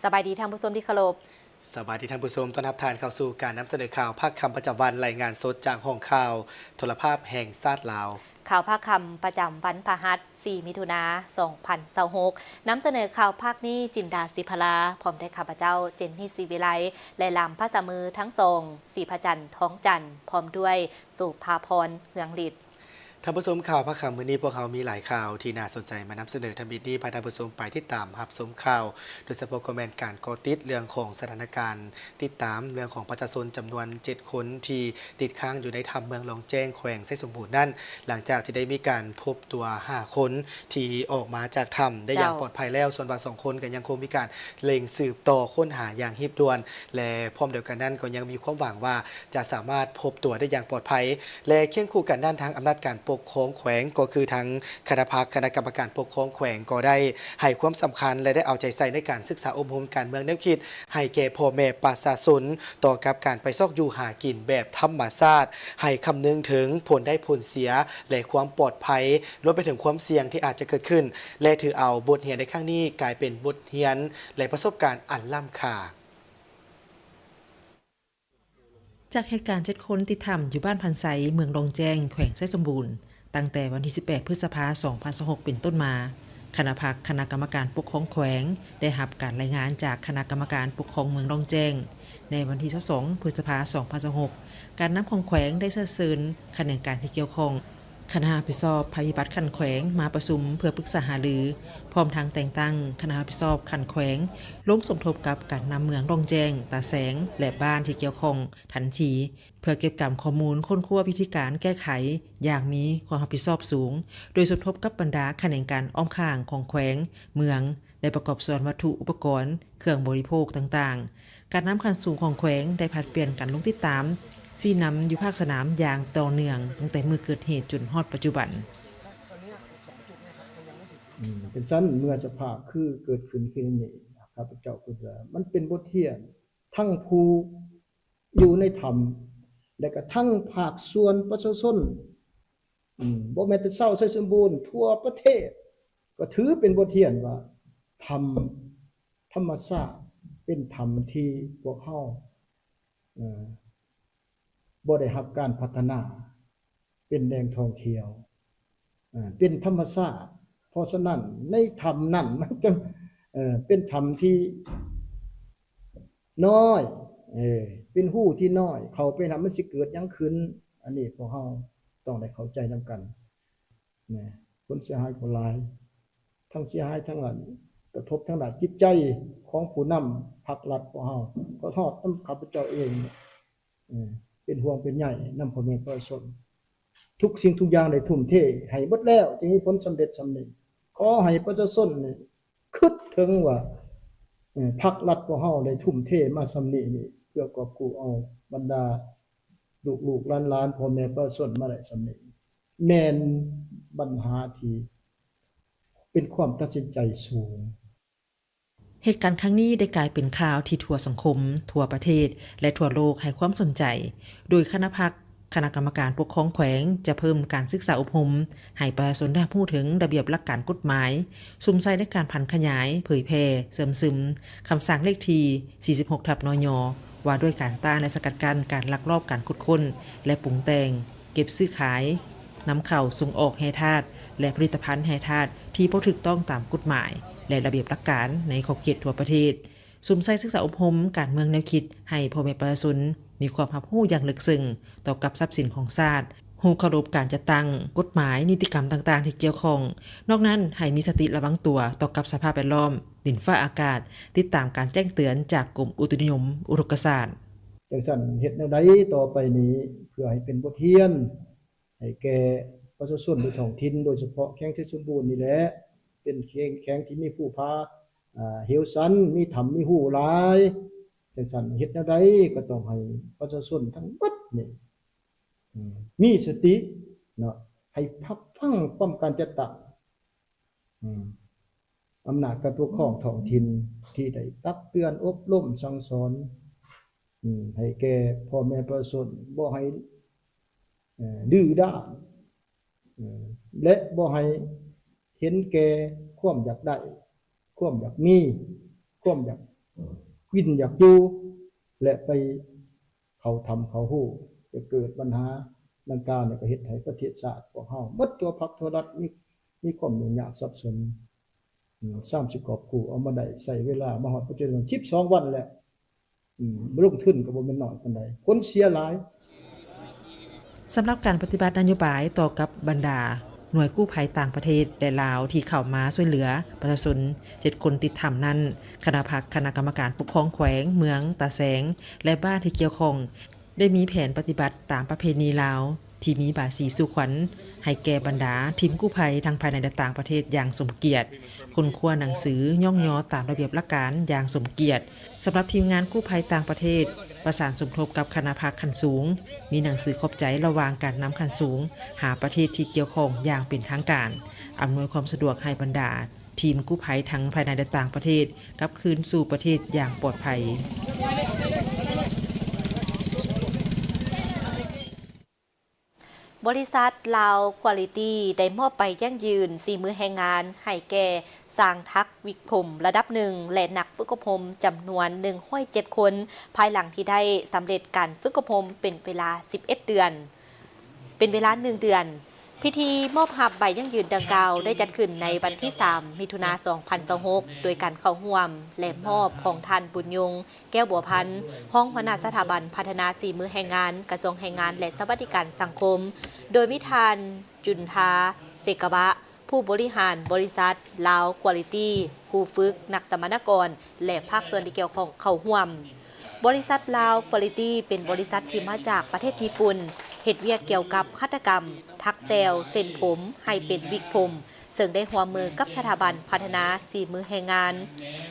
ສະບາຍດີທ່ານຜູ້ຊົມທີ່ເຄົາລົບ. ສະບາຍດີທ່ານຜູ້ຊົມ, ຕ້ອນຮັບທ່ານເຂົ້າສູ່ການນຳສະເໜີຂ່າວພາກຄ່ຳປະຈຳວັນ, ລາຍງານສົດຈາກຫ້ອງຂ່າວໂທລະພາບແຫ່ງຊາດລາວ. ຂ່າວພາກຄ່ຳປະຈຳວັນພະຫັດ ສີ່ ມິຖຸນາ ສອງພັນຊາວຫົກ ນຳສະເໜີຂ່າວພາກນີ້ ຈິນດາ ສີພະລາ ພ້ອມດ້ວຍຂ້າພະເຈົ້າ ເຈນນີ ສີວິໄລ ແລະ ລາມພາສາມືທັງສອງ ສີພະຈັນ ທອງຈັນ ພ້ອມດ້ວຍ ໂສພາພອນ ເຮືອງລິດ. ທ່ານຜູ້ຊົມ, ຂ່າວພາກຄ່ຳມື້ນີ້ ພວກເຮົາມີຫຼາຍຂ່າວທີ່ໜ້າສົນໃຈມານຳສະເໜີ. ທຳອິດນີ້ ພາທ່ານຜູ້ຊົມໄປຕິດຕາມຮັບຊົມຂ່າວ, ໂດຍສະເພາະກໍແມ່ນການເກາະຕິດເລື່ອງຂອງສະຖານະການ ຕິດຕາມເລື່ອງຂອງປະຊາຊົນຈຳນວນເຈັດຄົນ ທີ່ຕິດຄ້າງຢູ່ໃນຖ້ຳເມືອງລອງແຈ້ງ ແຂວງໄຊສົມບູນນັ້ນ, ຫຼັງຈາກທີ່ໄດ້ມີການພົບຕົວຫ້າຄົນທີ່ອອກມາຈາກຖ້ຳໄດ້ຢ່າງ ເຈົ້າ ປອດໄພແລ້ວ, ສ່ວນວ່າສອງຄົນກໍຍັງຄົງມີການເລັ່ງສືບຕໍ່ຄົ້ນຫາຢ່າງຮີບດ່ວນ ແລະ ພ້ອມດຽວກັນນັ້ນກໍຍັງມີຄວາມຫວັງວ່າຈະສາມາດພົບຕົວໄດ້ຢ່າງປອດໄພ. ແລະ ຄຽງຄູ່ກັນນັ້ນ, ທາງອຳນາດການປົກຄອງແຂວງ ກໍຄືທາງຄະນະພັກຄະນະກຳມະການປົກຄອງແຂວງ ກໍໄດ້ໃຫ້ຄວາມສຳຄັນ ແລະ ໄດ້ເອົາໃຈໃສ່ໃນການສຶກສາອົບຮົມການເມືອງແນວຄິດ ໃຫ້ແກ່ພໍ່ແມ່ປະຊາຊົນ ຕໍ່ກັບການໄປຊອກຢູ່ຫາກິນແບບທຳມະຊາດ, ໃຫ້ຄຳນຶງເຖິງຜົນໄດ້ຜົນເສຍ ແລະ ຄວາມປອດໄພ, ລວມໄປເຖິງຄວາມສ່ຽງທີ່ອາດຈະເກີດຂຶ້ນ ແລະ ຖືເອົາບົດຮຽນໃນຄັ້ງນີ້ກາຍເປັນບົດຮຽນ ແລະ ປະສົບການອັນລ້ຳຄ່າ. ຈາກເຫດການເຈັດຄົນຕິດຖ້ຳຢູ່ບ້ານພັນໄຊ ເມືອງລອງແຈ້ງ ແຂວງໄຊສົມບູນ ຕັ້ງແຕ່ວັນທີສິບແປດ ພຶດສະພາ ສອງພັນຊາວຫົກ ເປັນຕົ້ນມາ, ຄະນະພັກຄະນະກຳມະການປົກຄອງແຂວງ ໄດ້ຮັບການລາຍງານຈາກຄະນະກຳມະການປົກຄອງເມືອງລອງແຈ້ງ ໃນວັນທີຊາວສອງ ພຶດສະພາ ສອງພັນຊາວຫົກ. ການນຳຂອງແຂວງໄດ້ເຊີນເຊີນຂະແໜງການທີ່ກ່ຽວຂ້ອງ, ຄະນະຮັບຜິດຊອບໄພພິບັດຂັ້ນແຂວງມາປະຊຸມເພື່ອປຶກສາຫາລື, ພ້ອມທັງແຕ່ງຕັ້ງຄະນະຮັບຜິດຊອບຂັ້ນແຂວງລົງສົມທົບກັບການນຳເມືອງລອງແຈ້ງ, ຕາແສງ ແລະ ບ້ານທີ່ກ່ຽວຂ້ອງທັນທີ ເພື່ອເກັບກຳຂໍ້ມູນ, ຄົ້ນຄວ້າວິທີການແກ້ໄຂຢ່າງມີຄວາມຮັບຜິດຊອບສູງ, ໂດຍສົມທົບກັບບັນດາຂະແໜງການອ້ອມຂ້າງຂອງແຂວງ, ເມືອງ ໄດ້ປະກອບສ່ວນວັດຖຸອຸປະກອນ, ເຄື່ອງບໍລິໂພກຕ່າງໆ. ການນຳຂັ້ນສູງຂອງແຂວງໄດ້ຜັດປ່ຽນກັນລົງຕິດຕາມ, ຊີ້ນຳຢູ່ພາກສະໜາມຢ່າງຕໍ່ເນື່ອງ, ຕັ້ງແຕ່ມື້ເກີດເຫດຈົນຮອດປັດຈຸບັນ. ອືມ ເປັນຊັ້ນ, ເມື່ອສະພາບຄືເກີດຂຶ້ນຄືນີ້, ຂ້າພະເຈົ້າຄິດວ່າມັນເປັນບົດຮຽນ ທັງຜູ້ຢູ່ໃນຖ້ຳ ແລະ ກະທັງພາກສ່ວນປະຊາຊົນ, ອືມ ບໍ່ແມ່ນແຕ່ຊາວໄຊສົມບູນ, ທົ່ວປະເທດ ກໍຖືເປັນບົດຮຽນວ່າ ຖ້ຳທຳມະຊາດເປັນຖ້ຳທີ່ພວກເຮົາ ເອີ ບໍ່ໄດ້ຮັບການພັດທະນາເປັນແຫຼ່ງທ່ອງທ່ຽວ ເອີ ເປັນທຳມະຊາດ. ເພາະສະນັ້ນ ໃນຖ້ຳນັ້ນມັນຈະ ເອີ ເປັນຖ້ຳທີ່ນ້ອຍ ເອີ ເປັນຮູທີ່ນ້ອຍ, ເຂົ້າໄປນັ້ນມັນຊິເກີດຫຍັງຂຶ້ນ? ອັນນີ້ພວກເຮົາຕ້ອງໄດ້ເຂົ້າໃຈນຳກັນ. ແມ່ນ ຜົນເສຍຫາຍກໍຫຼາຍ, ທັງເສຍຫາຍທາງດ້ານ ກະທົບທາງດ້ານຈິດໃຈຂອງຜູ້ນຳພັກລັດພວກເຮົາ, ກໍຮອດນຳຂ້າພະເຈົ້າເອງ ເປັນຫ່ວງເປັນໃຍນຳພໍ່ແມ່ປະຊາຊົນ. ທຸກສິ່ງທຸກຢ່າງໄດ້ທຸ່ມເທໃຫ້ເບິດແລ້ວ ຈຶ່ງມີຜົນສຳເລັດສ່ຳນີ້. ຂໍໃຫ້ປະຊາຊົນນີ້ຄິດເຖິງວ່າ ເອີ ພັກລັດພວກເຮົາໄດ້ທຸ່ມເທມາສ່ຳນີ້ນີ້ ເພື່ອກອບກູ້ເອົາບັນດາລູກໆຫຼານໆ ພໍ່ແມ່ປະຊາຊົນມາໄດ້ສ່ຳນີ້ ແມ່ນບັນຫາທີ່ເປັນຄວາມຕັດສິນໃຈສູງ. ເຫດການຄັ້ງນີ້ໄດ້ກາຍເປັນຂ່າວທີ່ທົ່ວສັງຄົມ, ທົ່ວປະເທດ ແລະ ທົ່ວໂລກໃຫ້ຄວາມສົນໃຈ, ໂດຍຄະນະພັກຄະນະກຳມະການປົກຄອງແຂວງຈະເພີ່ມການສຶກສາອົບຮົມໃຫ້ປະຊາຊົນໄດ້ຮັບຮູ້ເຖິງລະບຽບຫຼັກການກົດໝາຍ, ສຸມໃສ່ໃນການຜັນຂະຫຍາຍ, ເຜີຍແຜ່, ເຊື່ອມຊຶມຄຳສັ່ງເລກທີສີ່ສິບຫົກ ທັບ ນຍ ວ່າດ້ວຍການຕ້ານ ແລະ ສະກັດກັ້ນການລັກລອບການຂຸດຄົ້ນ ແລະ ປຸງແຕ່ງ, ເກັບຊື້ຂາຍ, ນຳເຂົ້າ, ສົ່ງອອກແຮ່ທາດ ແລະ ຜະລິດຕະພັນແຮ່ທາດທີ່ບໍ່ຖືກຕ້ອງຕາມກົດໝາຍ ແລະ ລະບຽບຫຼັກການໃນຂອບເຂດທົ່ວປະເທດ, ສຸມໃສ່ສຶກສາອົບຮົມການເມືອງແນວຄິດໃຫ້ພໍ່ແມ່ປະຊາຊົນມີຄວາມຮັບຮູ້ຢ່າງເລິກເຊິ່ງຕໍ່ກັບຊັບສິນຂອງຊາດ, ຮູ້ເຄົາລົບການຈັດຕັ້ງ, ກົດໝາຍ, ນິຕິກຳຕ່າງໆທີ່ກ່ຽວຂ້ອງ. ນອກນັ້ນ, ໃຫ້ມີສະຕິລະວັງຕົວຕໍ່ກັບສະພາບແວດລ້ອມ, ດິນຟ້າອາກາດ, ຕິດຕາມການແຈ້ງເຕືອນຈາກກົມອຸຕຸນິຍົມອຸທົກກະສາດ. ຈັ່ງຊັ້ນ ເຮັດແນວໃດຕໍ່ໄປນີ້ ເພື່ອໃຫ້ເປັນບົດຮຽນ ໃຫ້ແກ່ປະຊາຊົນໃນທ້ອງຖິ່ນ, ໂດຍສະເພາະແຂວງໄຊສົມບູນນີ້ແຫຼະ ເປັນແຂວງ ແຂວງທີ່ມີພູຜາ ອ່າ ເຫວຊັນ, ມີຖ້ຳມີຮູຫຼາຍ. ຈັ່ງຊັ້ນ ເຮັດແນວໃດກໍຕ້ອງໃຫ້ປະຊາຊົນທັງເບິດນີ້ ອືມ ມີສະຕິເນາະ, ໃຫ້ຮັບຟັງຄວາມການຈັດຕັ້ງ ອືມ ອຳນາດການປົກຄອງທ້ອງຖິ່ນທີ່ໄດ້ຕັກເຕືອນອົບຮົມສັ່ງສອນ ອືມ ໃຫ້ແກ່ພໍ່ແມ່ປະຊາຊົນ ບໍ່ໃຫ້ ດື້ດ້ານ ແລະ ບໍ່ໃຫ້ເຫັນແກ່ຄວາມຢາກໄດ້, ຄວາມຢາກມີ, ຄວາມຢາກ ກິນຢາກຢູ່ ແລະໄປເຂົ້າຖ້ຳເຂົ້າຮູ ຈະເກີດບັນຫາດັ່ງກ່າວນີ້ ກໍເຮັດໃຫ້ປະເທດຊາດພວກເຮົາໝົດຕົວພັກຕົວລັດ ມີ ມີຄວາມຫຍຸ້ງຍາກສັບສົນ. ອືມ ສາມສິບຄອບຄົວເອົາມາໄດ້ໃຊ້ເວລາມາຮອດປັດຈຸບັນສິບສອງວັນແລ້ວ. ອືມ ລົງທຶນກໍບໍ່ແມ່ນນ້ອຍປານໃດ ຜົນເສຍຫຼາຍ. ສຳລັບການປະຕິບັດນະໂຍບາຍຕໍ່ກັບບັນດາໜ່ວຍກູ້ໄພຕ່າງປະເທດ ແລະ ລາວ ທີ່ເຂົ້າມາຊ່ວຍເຫຼືອປະຊາຊົນເຈັດຄົນຕິດຖ້ຳນັ້ນ, ຄະນະພັກ ຄະນະກຳມະການປົກຄອງແຂວງ, ເມືອງ, ຕາແສງ ແລະ ບ້ານທີ່ກ່ຽວຂ້ອງ ໄດ້ມີແຜນປະຕິບັດຕາມປະເພນີລາວ ທີ່ມີບາສີສູ່ຂວັນໃຫ້ແກ່ບັນດາທີມກູ້ໄພທັງພາຍໃນ ແລະ ຕ່າງປະເທດຢ່າງສົມກຽດ, ຄົ້ນຄວ້າໜັງສືຍ້ອງຍໍຕາມລະບຽບຫຼັກການຢ່າງສົມກຽດ. ສຳລັບທີມງານກູ້ໄພຕ່າງປະເທດ ປະສານສົມທົບກັບຄະນະພັກຂັ້ນສູງ, ມີໜັງສືຂອບໃຈລະຫວ່າງການນຳຂັ້ນສູງຫາປະເທດທີ່ກ່ຽວຂ້ອງຢ່າງເປັນທາງການ, ອຳນວຍຄວາມສະດວກໃຫ້ບັນດາ ທີມກູ້ໄພທັງພາຍໃນ ແລະ ຕ່າງປະເທດ ກັບຄືນສູ່ປະເທດຢ່າງປອດໄພ. ບໍລິສັດລາວຄວາລິຕີ ໄດ້ມອບໃບຢັ້ງຢືນສີມືແຮງງານໃຫ້ແກ່ຊ່າງຖັກວິກຜົມລະດັບໜຶ່ງ ແລະ ນັກຝຶກອົບຮົມຈຳນວນໜຶ່ງຮ້ອຍເຈັດຄົນ ພາຍຫຼັງທີ່ໄດ້ສຳເລັດການຝຶກອົບຮົມເປັນເວລາສິບເອັດເດືອນ. ເປັນເວລາໜຶ່ງເດືອນ. ພິທີມອບຮັບໃບຢັ້ງຢືນດັ່ງກ່າວໄດ້ຈັດຂຶ້ນໃນວັນທີສາມ ມິຖຸນາ ສອງພັນຊາວຫົກ ໂດຍການເຂົ້າຮ່ວມ ແລະ ມອບຂອງທ່ານ ບຸນຍົງ ແກ້ວບົວພັນ ຮອງຫົວໜ້າສະຖາບັນພັດທະນາສີມືແຮງງານ ກະຊວງແຮງງານ ແລະ ສະຫວັດດີການສັງຄົມ, ໂດຍມີທ່ານ ຈຸນທາ ເຊກະວະ ຜູ້ບໍລິຫານບໍລິສັດລາວຄວາລິຕີ, ຄູຝຶກ, ນັກສຳມະນາກອນ ແລະ ພາກສ່ວນທີ່ກ່ຽວຂ້ອງເຂົ້າຮ່ວມ. ບໍລິສັດລາວຄວາລິຕີ ເປັນບໍລິສັດທີ່ມາຈາກປະເທດຍີ່ປຸ່ນ, ເຮັດວຽກກ່ຽວກັບຫັດຖະກຳ, ຖັກແຊວ, ເສັ້ນຜົມໃຫ້ເປັນວິກຜົມ, ເຊິ່ງໄດ້ຮ່ວມມືກັບສະຖາບັນພັດທະນາສີມືແຮງງານ.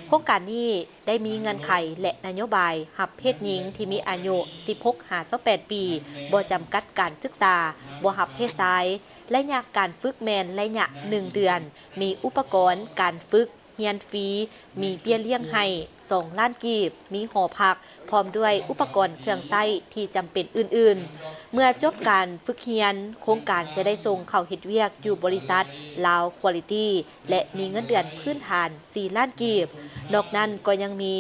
ໂຄງການນີ້ໄດ້ມີເງື່ອນໄຂ ແລະ ນະໂຍບາຍຮັບເພດຍິງທີ່ມີອາຍຸສິບຫົກຫາຊາວແປດປີ, ບໍ່ຈຳກັດການສຶກສາ, ບໍ່ຮັບເພດຊາຍ. ໄລຍະການຝຶກແມ່ນໄລຍະໜຶ່ງເດືອນ, ມີອຸປະກອນການຝຶກຮຽນຟຣີ, ມີເບ້ຍລ້ຽງໃຫ້ສອງລ້ານກີບ, ມີຫໍພັກ ພ້ອມດ້ວຍອຸປະກອນເຄື່ອງໃຊ້ທີ່ຈຳເປັນອື່ນໆ. ເມື່ອຈົບການຝຶກຮຽນ, ໂຄງການຈະໄດ້ສົ່ງເຂົ້າເຮັດວຽກຢູ່ບໍລິສັດລາວຄວາລິຕີ ແລະ ມີເງິນເດືອນພື້ນຖານສີ່ລ້ານກີບ. ນອກນັ້ນກໍຍັງມີ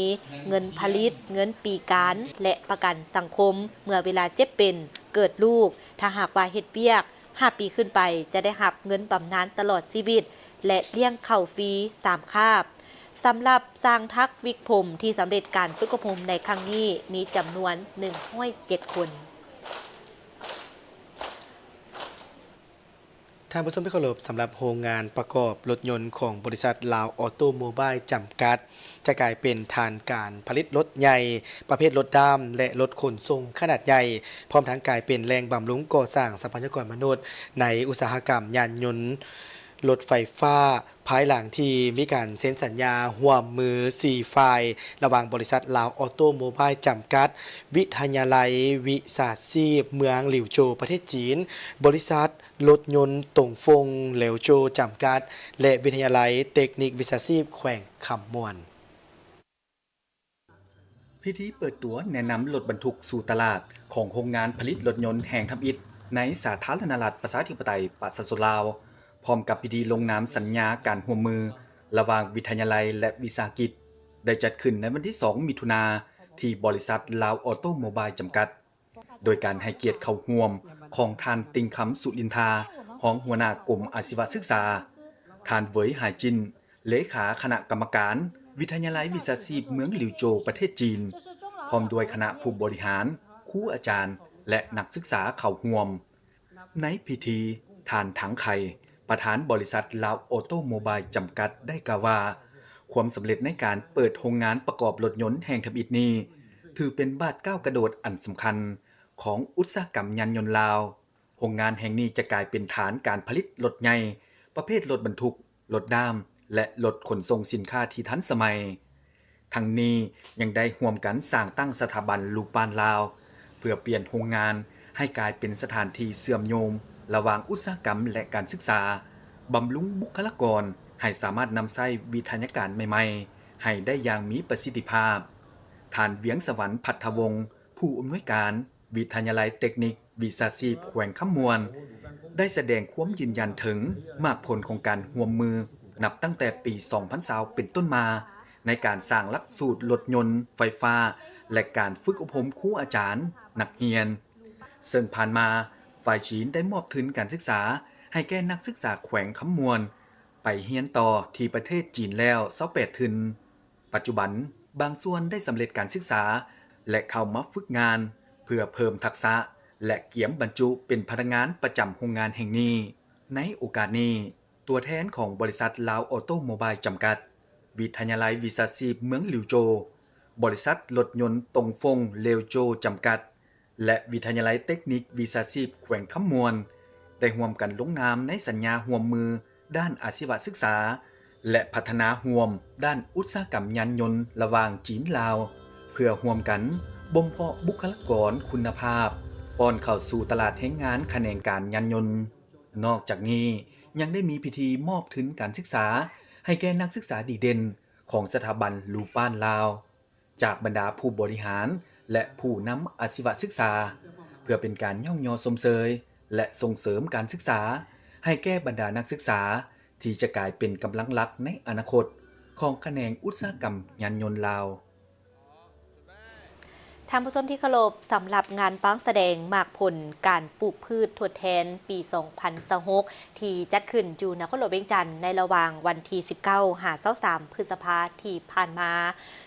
ເງິນຜະລິດ, ເງິນປີການ ແລະ ປະກັນສັງຄົມເມື່ອເວລາເຈັບເປັນ, ເກີດລູກ, ຖ້າຫາກວ່າເຮັດວຽກ ຫ້າປີຂຶ້ນໄປ ຈະໄດ້ຮັບເງິນບຳນານຕະຫຼອດຊີວິດ ແລະ ລ້ຽງເຂົ້າຟຣີສາມຄາບ. ສຳລັບຊ່າງຖັກວິກຜົມທີ່ສຳເລັດການຝຶກອົບຮົມໃນຄັ້ງນີ້ ມີຈຳນວນໜຶ່ງຮ້ອຍເຈັດຄົນ. ທ່ານຜູ້ຊົມທີ່ເຄົາລົບ, ສຳລັບໂຮງງານປະກອບລົດຍົນຂອງບໍລິສັດລາວອໍໂຕໂມບາຍຈຳກັດ ຈະກາຍເປັນຖານການຜະລິດລົດໃຫຍ່ ປະເພດລົດດ້າມ ແລະ ລົດຂົນສົ່ງຂະໜາດໃຫຍ່, ພ້ອມທັງກາຍເປັນແຫຼ່ງບຳລຸງກໍ່ສ້າງຊັບພະຍາກອນມະນຸດໃນອຸດສາຫະກຳຍານຍົນລົດໄຟຟ້າ, ພາຍຫຼັງທີ່ມີການເຊັນສັນຍາຮ່ວມມືສີ່ຝ່າຍ ລະຫວ່າງບໍລິສັດລາວອໍໂຕໂມບາຍຈຳກັດ, ວິທະຍາໄລວິຊາຊີບເມືອງຫຼິວໂຈ ປະເທດຈີນ, ບໍລິສັດ ລົດຍົນຕົງຟົງຫຼິວໂຈຈຳກັດ ແລະ ວິທະຍາໄລເຕັກນິກວິຊາຊີບແຂວງຄຳມ່ວນ. ພິທີເປີດຕົວແນະນຳລົດບັນທຸກສູ່ຕະຫຼາດຂອງໂຮງງານຜະລິດລົດຍົນແຫ່ງທຳອິດໃນສາທາລະນະລັດປະຊາທິປະໄຕປະຊາຊົນລາວ, ພ້ອມກັບພິທີລົງນາມສັນຍາການຮ່ວມມືລະຫວ່າງວິທະຍາໄລ ແລະ ວິສາຫະກິດ ໄດ້ຈັດຂຶ້ນໃນວັນທີສອງ ມິຖຸນາ ທີ່ບໍລິສັດລາວອໍໂຕໂມບາຍຈຳກັດ. ໂດຍການໃຫ້ກຽດເຂົ້າຮ່ວມຂອງທ່ານ ຕິງຄຳ ສຸລິນທາ ຮອງຫົວໜ້າກົມອາຊີວະສຶກສາ, ທ່ານ ເຫວີຍ ຫາຍຈິນ ເລຂາຄະນະກຳມະການວິທະຍາໄລວິຊາຊີບເມືອງຫຼິວໂຈ ປະເທດຈີນ, ພ້ອມດ້ວຍຄະນະຜູ້ບໍລິຫານ, ຄູອາຈານ ແລະ ນັກສຶກສາເຂົ້າຮ່ວມ. ໃນພິທີ, ທ່ານ ຖັງໄຄ ປະທານບໍລິສັດລາວອໍໂຕໂມບາຍຈຳກັດ ໄດ້ກ່າວວ່າ, ຄວາມສຳເລັດໃນການເປີດໂຮງງານປະກອບລົດຍົນແຫ່ງທຳອິດນີ້ ຖືເປັນບາດກ້າວກະໂດດອັນສຳຄັນຂອງອຸດສາຫະກຳຍານຍົນລາວ. ໂຮງງານແຫ່ງນີ້ຈະກາຍເປັນຖານການຜະລິດລົດໃຫຍ່ ປະເພດລົດບັນທຸກ, ລົດດ້າມ ແລະ ລົດຂົນສົ່ງສິນຄ້າທີ່ທັນສະໄໝ. ທັງນີ້ຍັງໄດ້ຮ່ວມກັນສ້າງຕັ້ງສະຖາບັນລູກບ້ານລາວ ເພື່ອປ່ຽນໂຮງງານໃຫ້ກາຍເປັນສະຖານທີ່ເຊື່ອມໂຍງລະຫວ່າງອຸດສາຫະກຳ ແລະ ການສຶກສາ, ບຳລຸງບຸກຄະລາກອນໃຫ້ສາມາດນຳໃຊ້ວິທະຍາການໃໝ່ໆໃຫ້ໄດ້ຢ່າງມີປະສິດທິພາບ. ທ່ານ ວຽງສະຫວັນ ພັດທະວົງ ຜູ້ອຳນວຍການ ວິທະຍາໄລເຕັກນິກວິຊາຊີບແຂວງຄຳມ່ວນ ໄດ້ສະແດງຄວາມຢືນຢັນເຖິງໝາກຜົນຂອງການຮ່ວມມືນັບຕັ້ງແຕ່ປີສອງພັນຊາວເປັນຕົ້ນມາ, ໃນການສ້າງຫຼັກສູດລົດຍົນໄຟຟ້າ ແລະ ການຝຶກອົບຮົມຄູອາຈານ, ນັກຮຽນ, ເຊິ່ງຜ່ານມາ ຝ່າຍຈີນໄດ້ມອບທຶນການສຶກສາໃຫ້ແກ່ນັກສຶກສາແຂວງຄຳມ່ວນ ໄປຮຽນຕໍ່ທີ່ປະເທດຈີນແລ້ວຊາວແປດທຶນ. ປັດຈຸບັນ, ບາງສ່ວນໄດ້ສຳເລັດການສຶກສາ ແລະ ເຂົ້າມາຝຶກງານ ເພື່ອເພີ່ມທັກສະ ແລະ ກຽມບັນຈຸເປັນພະນັກງານປະຈຳໂຮງງານແຫ່ງນີ້. ໃນໂອກາດນີ້, ຕົວແທນຂອງບໍລິສັດລາວອໍໂຕໂມບາຍຈຳກັດ, ວິທະຍາໄລວິຊາຊີບເມືອງຫຼິວໂຈ, ບໍລິສັດລົດຍົນຕົງຟົງເລວໂຈຈຳກັດ ແລະ ວິທະຍາໄລເຕັກນິກວິຊາຊີບແຂວງຄຳມ່ວນ ໄດ້ຮ່ວມກັນລົງນາມໃນສັນຍາຮ່ວມມືດ້ານອາຊີວະສຶກສາ ແລະ ພັດທະນາຮ່ວມດ້ານອຸດສາຫະກຳຍານຍົນລະຫວ່າງຈີນ-ລາວ ເພື່ອຮ່ວມກັນບົ່ມເພາະບຸກຄະລາກອນຄຸນນະພາບ ປ້ອນເຂົ້າສູ່ຕະຫຼາດແຮງງານຂະແໜງການຍານຍົນ. ນອກຈາກນີ້, ຍັງໄດ້ມີພິທີມອບທຶນການສຶກສາໃຫ້ແກ່ນັກສຶກສາດີເດັ່ນຂອງສະຖາບັນລູປານລາວ ຈາກບັນດາຜູ້ບໍລິຫານ ແລະ ຜູ້ນຳອາຊີວະສຶກສາ ເພື່ອເປັນການຍ້ອງຍໍຊົມເຊີຍ ແລະ ສົ່ງເສີມການສຶກສາໃຫ້ແກ່ບັນດານັກສຶກສາ ທີ່ຈະກາຍເປັນກຳລັງຫຼັກໃນອະນາຄົດຂອງຂະແໜງອຸດສາຫະກຳຍານຍົນລາວ. ທ່ານຜູ້ຊົມທີ່ເຄົາລົບ, ສຳລັບງານວາງສະແດງໝາກຜົນການປູກພືດທົດແທນປີສອງພັນຊາວຫົກ ທີ່ຈັດຂຶ້ນຢູ່ນະຄອນຫຼວງວຽງຈັນ ໃນລະຫວ່າງວັນທີສິບເກົ້າຫາຊາວສາມ ພຶດສະພາທີ່ຜ່ານມາ,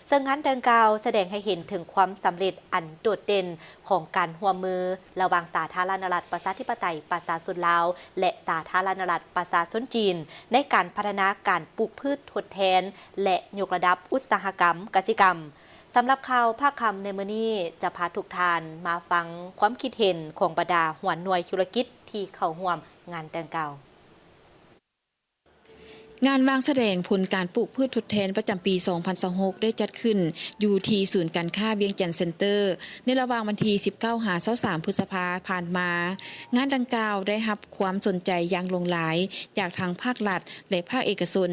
ເຊິ່ງງານດັ່ງກ່າວສະແດງໃຫ້ເຫັນເຖິງຄວາມສຳເລັດອັນໂດດເດັ່ນຂອງການຮ່ວມມືລະຫວ່າງສາທາລະນະລັດປະຊາທິປະໄຕປະຊາຊົນລາວ ແລະ ສາທາລະນະລັດປະຊາຊົນຈີນ ໃນການພັດທະນາການປູກພືດທົດແທນ ແລະ ຍົກລະດັບອຸດສາຫະກຳກະສິກຳ. ສຳລັບຂ່າວພາກຄ່ຳໃນມື້ນີ້ ຈະພາທຸກທ່ານມາຟັງຄວາມຄິດເຫັນຂອງບັນດາຫົວໜ່ວຍທຸລະກິດທີ່ເຂົ້າຮ່ວມງານດັ່ງກ່າວ. ງານວາງສະແດງຜົນການປູກພືດທົດແທນປະຈຳປີສອງພັນຊາວຫົກ ໄດ້ຈັດຂຶ້ນຢູ່ທີ່ສູນການຄ້າວຽງຈັນເຊັນເຕີ ໃນລະຫວ່າງວັນທີສິບເກົ້າຫາຊາວສາມ ພຶດສະພາຜ່ານມາ. ງານດັ່ງກ່າວໄດ້ຮັບຄວາມສົນໃຈຢ່າງຫຼວງຫຼາຍຈາກທັງພາກລັດ ແລະ ພາກເອກະຊົນ,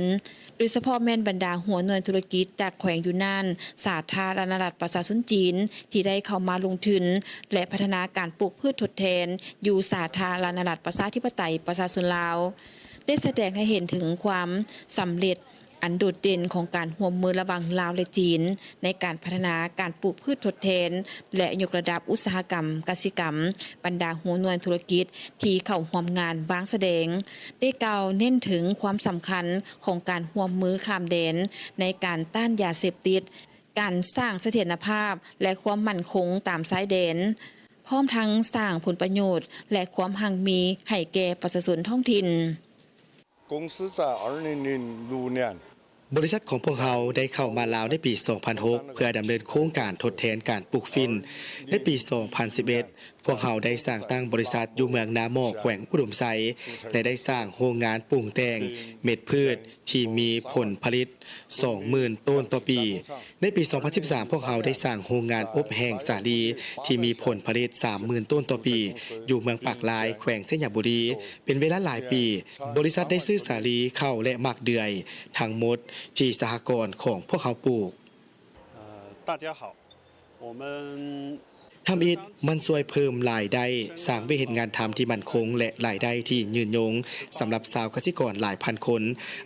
ໂດຍສະເພາະແມ່ນບັນດາຫົວໜ່ວຍທຸລະກິດຈາກແຂວງຢູນນານ ສາທາລະນະລັດປະຊາຊົນຈີນ ທີ່ໄດ້ເຂົ້າມາລົງທຶນ ແລະ ພັດທະນາການປູກພືດທົດແທນຢູ່ສາທາລະນະລັດປະຊາທິປະໄຕປະຊາຊົນລາວ ໄດ້ສະແດງໃຫ້ເຫັນເຖິງຄວາມສຳເລັດອັນໂດດເດັ່ນຂອງການຮ່ວມມືລະຫວ່າງລາວ ແລະ ຈີນ ໃນການພັດທະນາການປູກພືດທົດແທນ ແລະ ຍົກລະດັບອຸດສາຫະກຳກະສິກຳ. ບັນດາຫົວໜ່ວຍທຸລະກິດທີ່ເຂົ້າຮ່ວມງານວາງສະແດງ ໄດ້ກ່າວເນັ້ນເຖິງຄວາມສຳຄັນຂອງການຮ່ວມມືຂ້າມແດນໃນການຕ້ານຢາເສບຕິດ, ການສ້າງສະຖຽນນະພາບ ແລະ ຄວາມໝັ້ນຄົງຕາມຊາຍແດນ, ພ້ອມທັງສ້າງຜົນປະໂຫຍດ ແລະ ຄວາມຮັ່ງມີໃຫ້ແກ່ປະຊາຊົນທ້ອງຖິ່ນ. 公司在二零零六年 ບໍລິສັດຂອງພວກເຮົາໄດ້ເຂົ້າມາລາວໃນປີສອງພັນຫົກ ເພື່ອດຳເນີນໂຄງການທົດແທນການປູກຝິ່ນ. ໃນປີສອງພັນສິບເອັດ ພວກເຮົາໄດ້ສ້າງຕັ້ງບໍລິສັດຢູ່ເມືອງນາໝໍ້ ແຂວງອຸດົມໄຊ ແລະ ໄດ້ສ້າງໂຮງງານປຸງແຕ່ງເມັດພືດທີ່ມີຜົນຜະລິດສອງໝື່ນໂຕນຕໍ່ປີ. ໃນປີສອງພັນສິບສາມ ພວກເຮົາໄດ້ສ້າງໂຮງງານອົບແຫ້ງສາລີທີ່ມີຜົນຜະລິດສາມໝື່ນໂຕນຕໍ່ປີ ຢູ່ເມືອງປາກລາຍ ແຂວງໄຊຍະບູລີ ເປັນເວລາຫຼາຍປີ. ບໍລິສັດໄດ້ຊື້ສາລີ, ເຂົ້າ ແລະ ໝາກເດືອຍ ທັງໝົດທີ່ສະຫະກອນຂອງພວກເຮົາປູກ. ເອີ 大家好 我们 ທຳອິດ, ມັນຊ່ວຍເພີ່ມລາຍໄດ້, ສ້າງວຽກເຮັດງານທຳທີ່ໝັ້ນຄົງ ແລະ ລາຍໄດ້ທີ່ຍືນຍົງສຳລັບຊາວກະສິກອນຫຼາຍພັນຄົນ.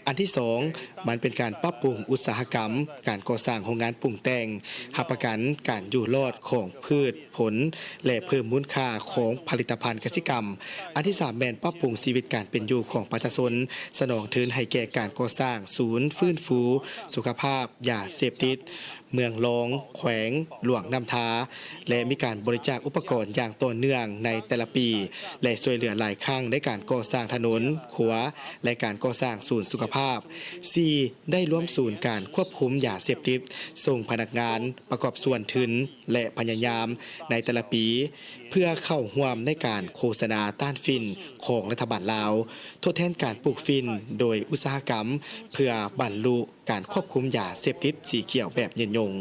ອັນທີສອງ, ມັນເປັນການປັບປຸງອຸດສາຫະກຳ, ການກໍ່ສ້າງໂຮງງານປຸງແຕ່ງ, ຮັບປະກັນການຢູ່ລອດຂອງພືດຜົນ ແລະ ເພີ່ມມູນຄ່າຂອງຜະລິດຕະພັນກະສິກຳ. ອັນທີສາມ ແມ່ນປັບປຸງຊີວິດການເປັນຢູ່ຂອງປະຊາຊົນ, ສະໜອງທຶນໃຫ້ແກ່ການກໍ່ສ້າງສູນຟື້ນຟູສຸຂະພາບຢາເສບຕິດ ເມືອງລອງ ແຂວງຫຼວງນ້ຳທາ ແລະ ມີການບໍລິຈາກອຸປະກອນຢ່າງຕໍ່ເນື່ອງໃນແຕ່ລະປີ ແລະ ຊ່ວຍເຫຼືອຫຼາຍຄັ້ງໃນການກໍ່ສ້າງຖະໜົນ, ຂົວ ແລະ ການກໍ່ສ້າງສູນສຸຂະພາບ. ສີ່ ໄດ້ລວມສູນການຄວບຄຸມຢາເສບຕິດ, ສົ່ງພະນັກງານປະກອບສ່ວນທຶນ ແລະ ພະຍາຍາມໃນແຕ່ລະປີ ເພື່ອເຂົ້າຮ່ວມໃນການໂຄສະນາຕ້ານຝິ່ນຂອງລັດຖະບານລາວ, ທົດແທນການປູກຝິ່ນໂດຍອຸດສາຫະກຳ ເພື່ອບັນລຸ ການຄວບຄຸມຢາເສບຕິດສີຂຽວແບບຍືນຍົງ.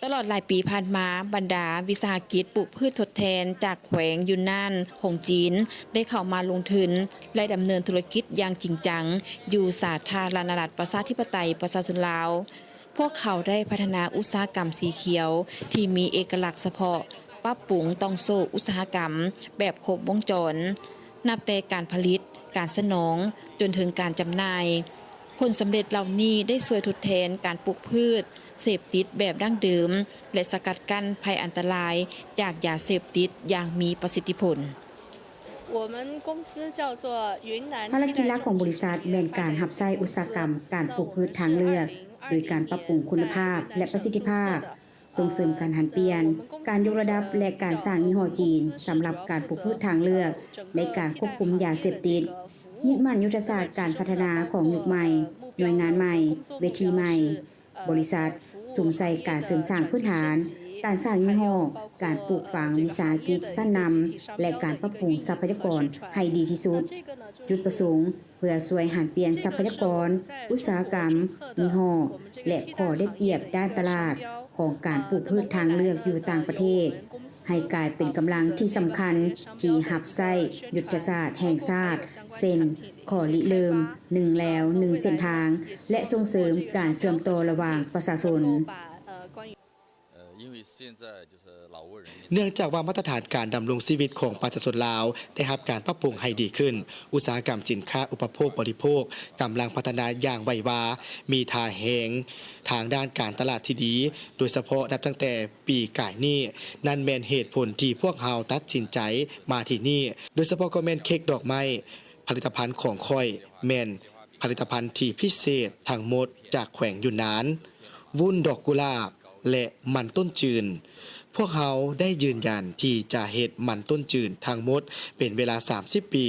ຕະຫຼອດຫຼາຍປີຜ່ານມາ, ບັນດາວິສາຫະກິດປູກພືດທົດແທນຈາກແຂວງຢູນນານຂອງຈີນ ໄດ້ເຂົ້າມາລົງທຶນ ແລະ ດຳເນີນທຸລະກິດຢ່າງຈິງຈັງ ຢູ່ສາທາລະນະລັດປະຊາທິປະໄຕປະຊາຊົນລາວ. ພວກເຂົາໄດ້ພັດທະນາອຸດສາຫະກຳສີຂຽວທີ່ມີເອກະລັກສະເພາະ, ປັບປຸງຕ່ອງໂສ້ອຸດສາຫະກຳແບບຄົບວົງຈອນ, ນັບແຕ່ການຜະລິດ, ການສະໜອງ ຈົນເຖິງການຈຳໜ່າຍ. ຜົນສຳເລັດເຫຼົ່ານີ້ໄດ້ຊ່ວຍທົດແທນການປູກພືດເສບຕິດແບບດັ້ງເດີມ ແລະ ສະກັດກັ້ນໄພອັນຕະລາຍຈາກຢາເສບຕິດຢ່າງມີປະສິດທິຜົນ. ພາລະກິດຫຼັກຂອງບໍລິສັດແມ່ນການຮັບໃຊ້ອຸດສາຫະກຳການປູກພືດທາງເລືອກ ໂດຍການປັບປຸງຄຸນນະພາບ ແລະ ປະສິດທິພາບ, ສົ່ງເສີມການຫັນປ່ຽນ, ການຍົກລະດັບ ແລະ ການສ້າງຍີ່ຫໍ້ຈີນສຳລັບການປູກພືດທາງເລືອກໃນການຄວບຄຸມຢາເສບຕິດ, ຍຶດໝັ້ນຍຸດທະສາດການພັດທະນາຂອງຍຸກໃໝ່, ໜ່ວຍງານໃໝ່, ເວທີໃໝ່. ບໍລິສັດສຸມໃສ່ການເສີມສ້າງພື້ນຖານ, ການສ້າງຍີ່ຫໍ້, ການປູກຝັງວິສາຫະກິດຊັ້ນນຳ ແລະ ການປັບປຸງຊັບພະຍາກອນໃຫ້ດີທີ່ສຸດ. ຈຸດປະສົງ ເພື່ອຊ່ວຍຫັນປ່ຽນຊັບພະຍາກອນ, ອຸດສາຫະກຳ, ຍີ່ຫໍ້ ແລະ ຂໍ້ໄດ້ປຽບດ້ານຕະຫຼາດຂອງການປູກພືດທາງເລືອກຢູ່ຕ່າງປະເທດ ໃຫ້ກາຍເປັນກຳລັງທີ່ສຳຄັນທີ່ຮັບໃຊ້ຍຸດທະສາດແຫ່ງຊາດ ເຊັ່ນ ຂໍ້ລິເລີ່ມໜຶ່ງແລວໜຶ່ງເສັ້ນທາງ ແລະ ສົ່ງເສີມການເຊື່ອມຕໍ່ລະຫວ່າງປະຊາຊົນ. ເນື່ອງຈາກວ່າມາດຕະຖານການດຳລົງຊີວິດຂອງປະຊາຊົນລາວໄດ້ຮັບການປັບປຸງໃຫ້ດີຂຶ້ນ, ອຸດສາຫະກຳສິນຄ້າອຸປະໂພກບໍລິໂພກກຳລັງພັດທະນາຢ່າງໄວວາ, ມີທ່າແຮງທາງດ້ານການຕະຫຼາດທີ່ດີ, ໂດຍສະເພາະນັບຕັ້ງແຕ່ປີກາຍນີ້. ນັ້ນແມ່ນເຫດຜົນທີ່ພວກເຮົາຕັດສິນໃຈມາທີ່ນີ້, ໂດຍສະເພາະກໍແມ່ນເຄັກດອກໄມ້, ຜະລິດຕະພັນຂອງຂ້ອຍແມ່ນ ຜະລິດຕະພັນທີ່ພິເສດທັງໝົດຈາກແຂວງຢຸນນານ, ວຸ້ນດອກກຸຫຼາບ ແລະ ມັນຕົ້ນຈືນ. ພວກເຮົາໄດ້ຢືນຢັນທີ່ຈະເຮັດມັນຕົ້ນຈືນທັງໝົດເປັນເວລາສາມສິບປີ,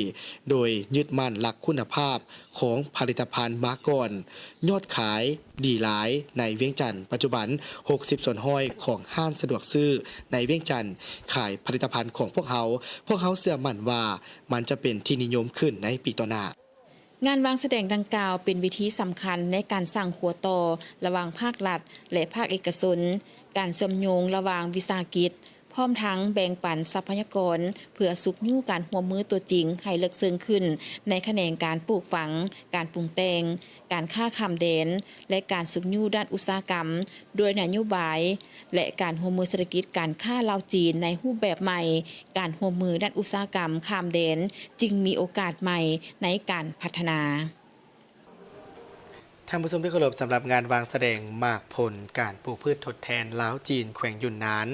ໂດຍຍຶດໝັ້ນຫຼັກຄຸນນະພາບຂອງຜະລິດຕະພັນມາກ່ອນ. ຍອດຂາຍດີຫຼາຍໃນວຽງຈັນ, ປັດຈຸບັນຫົກສິບສ່ວນຮ້ອຍຂອງຮ້ານສະດວກຊື້ໃນວຽງຈັນຂາຍຜະລິດຕະພັນຂອງພວກເຮົາ. ພວກເຮົາເຊື່ອໝັ້ນວ່າມັນຈະເປັນທີ່ນິຍົມຂຶ້ນໃນປີຕໍ່ໜ້າ. ງານວາງສະແດງດັ່ງກ່າວເປັນເວທີສຳຄັນໃນການສ້າງຂົວຕໍ່ລະຫວ່າງພາກລັດ ແລະ ພາກເອກະຊົນ, ການເຊື່ອມໂຍງລະຫວ່າງວິສາຫະກິດ, ພ້ອມທັງແບ່ງປັນຊັບພະຍາກອນເພື່ອຊຸກຍູ້ການຮ່ວມມືຕົວຈິງໃຫ້ເລິກເຊິ່ງຂຶ້ນໃນຂະແໜງການປູກຝັງ, ການປຸງແຕ່ງ, ການຄ້າຂ້າມແດນ ແລະ ການຊຸກຍູ້ດ້ານອຸດສາຫະກຳ ດ້ວຍນະໂຍບາຍ ແລະ ການຮ່ວມມືເສດຖະກິດການຄ້າລາວ-ຈີນໃນຮູບແບບໃໝ່, ການຮ່ວມມືດ້ານອຸດສາຫະກຳຂ້າມແດນຈຶ່ງມີໂອກາດໃໝ່ໃນການພັດທະນາ. ທ່ານຜູ້ຊົມທີ່ເຄົາລົບ, ສຳລັບງານວາງສະແດງໝາກຜົນການປູກພືດທົດແທນລາວ-ຈີນ ແຂວງຢຸນນານ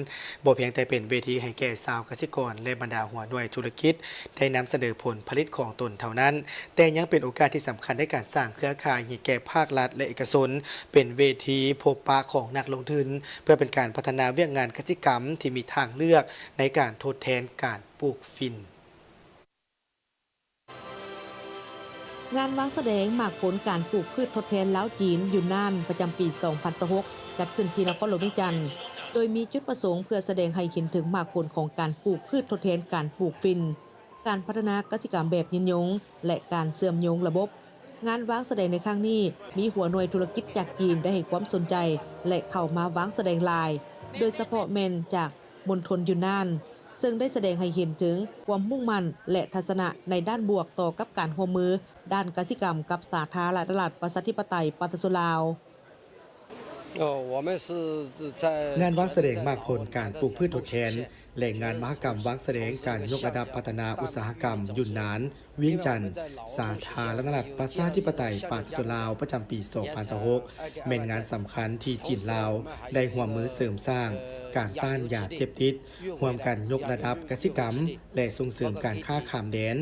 ບໍ່ພຽງແຕ່ເປັນເວທີໃຫ້ແກ່ຊາວກະສິກອນ ແລະ ບັນດາຫົວໜ່ວຍທຸລະກິດໄດ້ນຳສະເໜີຜົນຜະລິດຂອງຕົນເທົ່ານັ້ນ, ແຕ່ຍັງເປັນໂອກາດທີ່ສຳຄັນໃນການສ້າງເຄືອຂ່າຍໃຫ້ແກ່ພາກລັດ ແລະ ເອກະຊົນ, ເປັນເວທີພົບປະຂອງນັກລົງທຶນ ເພື່ອເປັນການພັດທະນາວຽກງານກະສິກຳທີ່ມີທາງເລືອກໃນການທົດແທນການປູກຝິ່ນ. ງານວາງສະແດງໝາກຜົນການປູກພືດທົດແທນລາວ-ຈີນ ຢຸນນານ ປະຈຳປີສອງພັນຊາວຫົກ ຈັດຂຶ້ນທີ່ນະຄອນຫຼວງວຽງຈັນ, ໂດຍມີຈຸດປະສົງເພື່ອສະແດງໃຫ້ເຫັນເຖິງໝາກຜົນຂອງການປູກພືດທົດແທນການປູກຝິ່ນ, ການພັດທະນາກະສິກຳແບບຍືນຍົງ ແລະ ການເຊື່ອມໂຍງລະບົບ. ງານວາງສະແດງໃນຄັ້ງນີ້ ມີຫົວໜ່ວຍທຸລະກິດຈາກຈີນໄດ້ໃຫ້ຄວາມສົນໃຈ ແລະ ເຂົ້າມາວາງສະແດງຫຼາຍ, ໂດຍສະເພາະແມ່ນຈາກ ມົນທົນຢຸນນານ, ເຊິ່ງໄດ້ສະແດງໃຫ້ເຫັນເຖິງຄວາມມຸ່ງໝັ້ນ ແລະ ທັດສະນະໃນດ້ານບວກຕໍ່ກັບການຮ່ວມມືດ້ານກະສິກຳກັບສາທາລະນະລັດ ປະຊາທິປະໄຕ ປະຊາຊົນລາວ. ງານວາງສະແດງໝາກຜົນການປູກພືດທົດແທນ ແລະ ງານມະຫະກຳວາງສະແດງການຍົກລະດັບພັດທະນາອຸດສາຫະກຳຢຸນນານ ວຽງຈັນ, ສາທາລະນະລັດ ປະຊາທິປະໄຕ ປະຊາຊົນລາວ ປະຈຳປີສອງພັນຊາວຫົກ ແມ່ນງານສຳຄັນທີ່ຈີນ-ລາວ ໄດ້ຮ່ວມມືເສີມສ້າງການຕ້ານຢາເສບຕິດ, ຮ່ວມກັນຍົກລະດັບກະສິກຳ ແລະ ສົ່ງເສີມການຄ້າຂ້າມແດນ.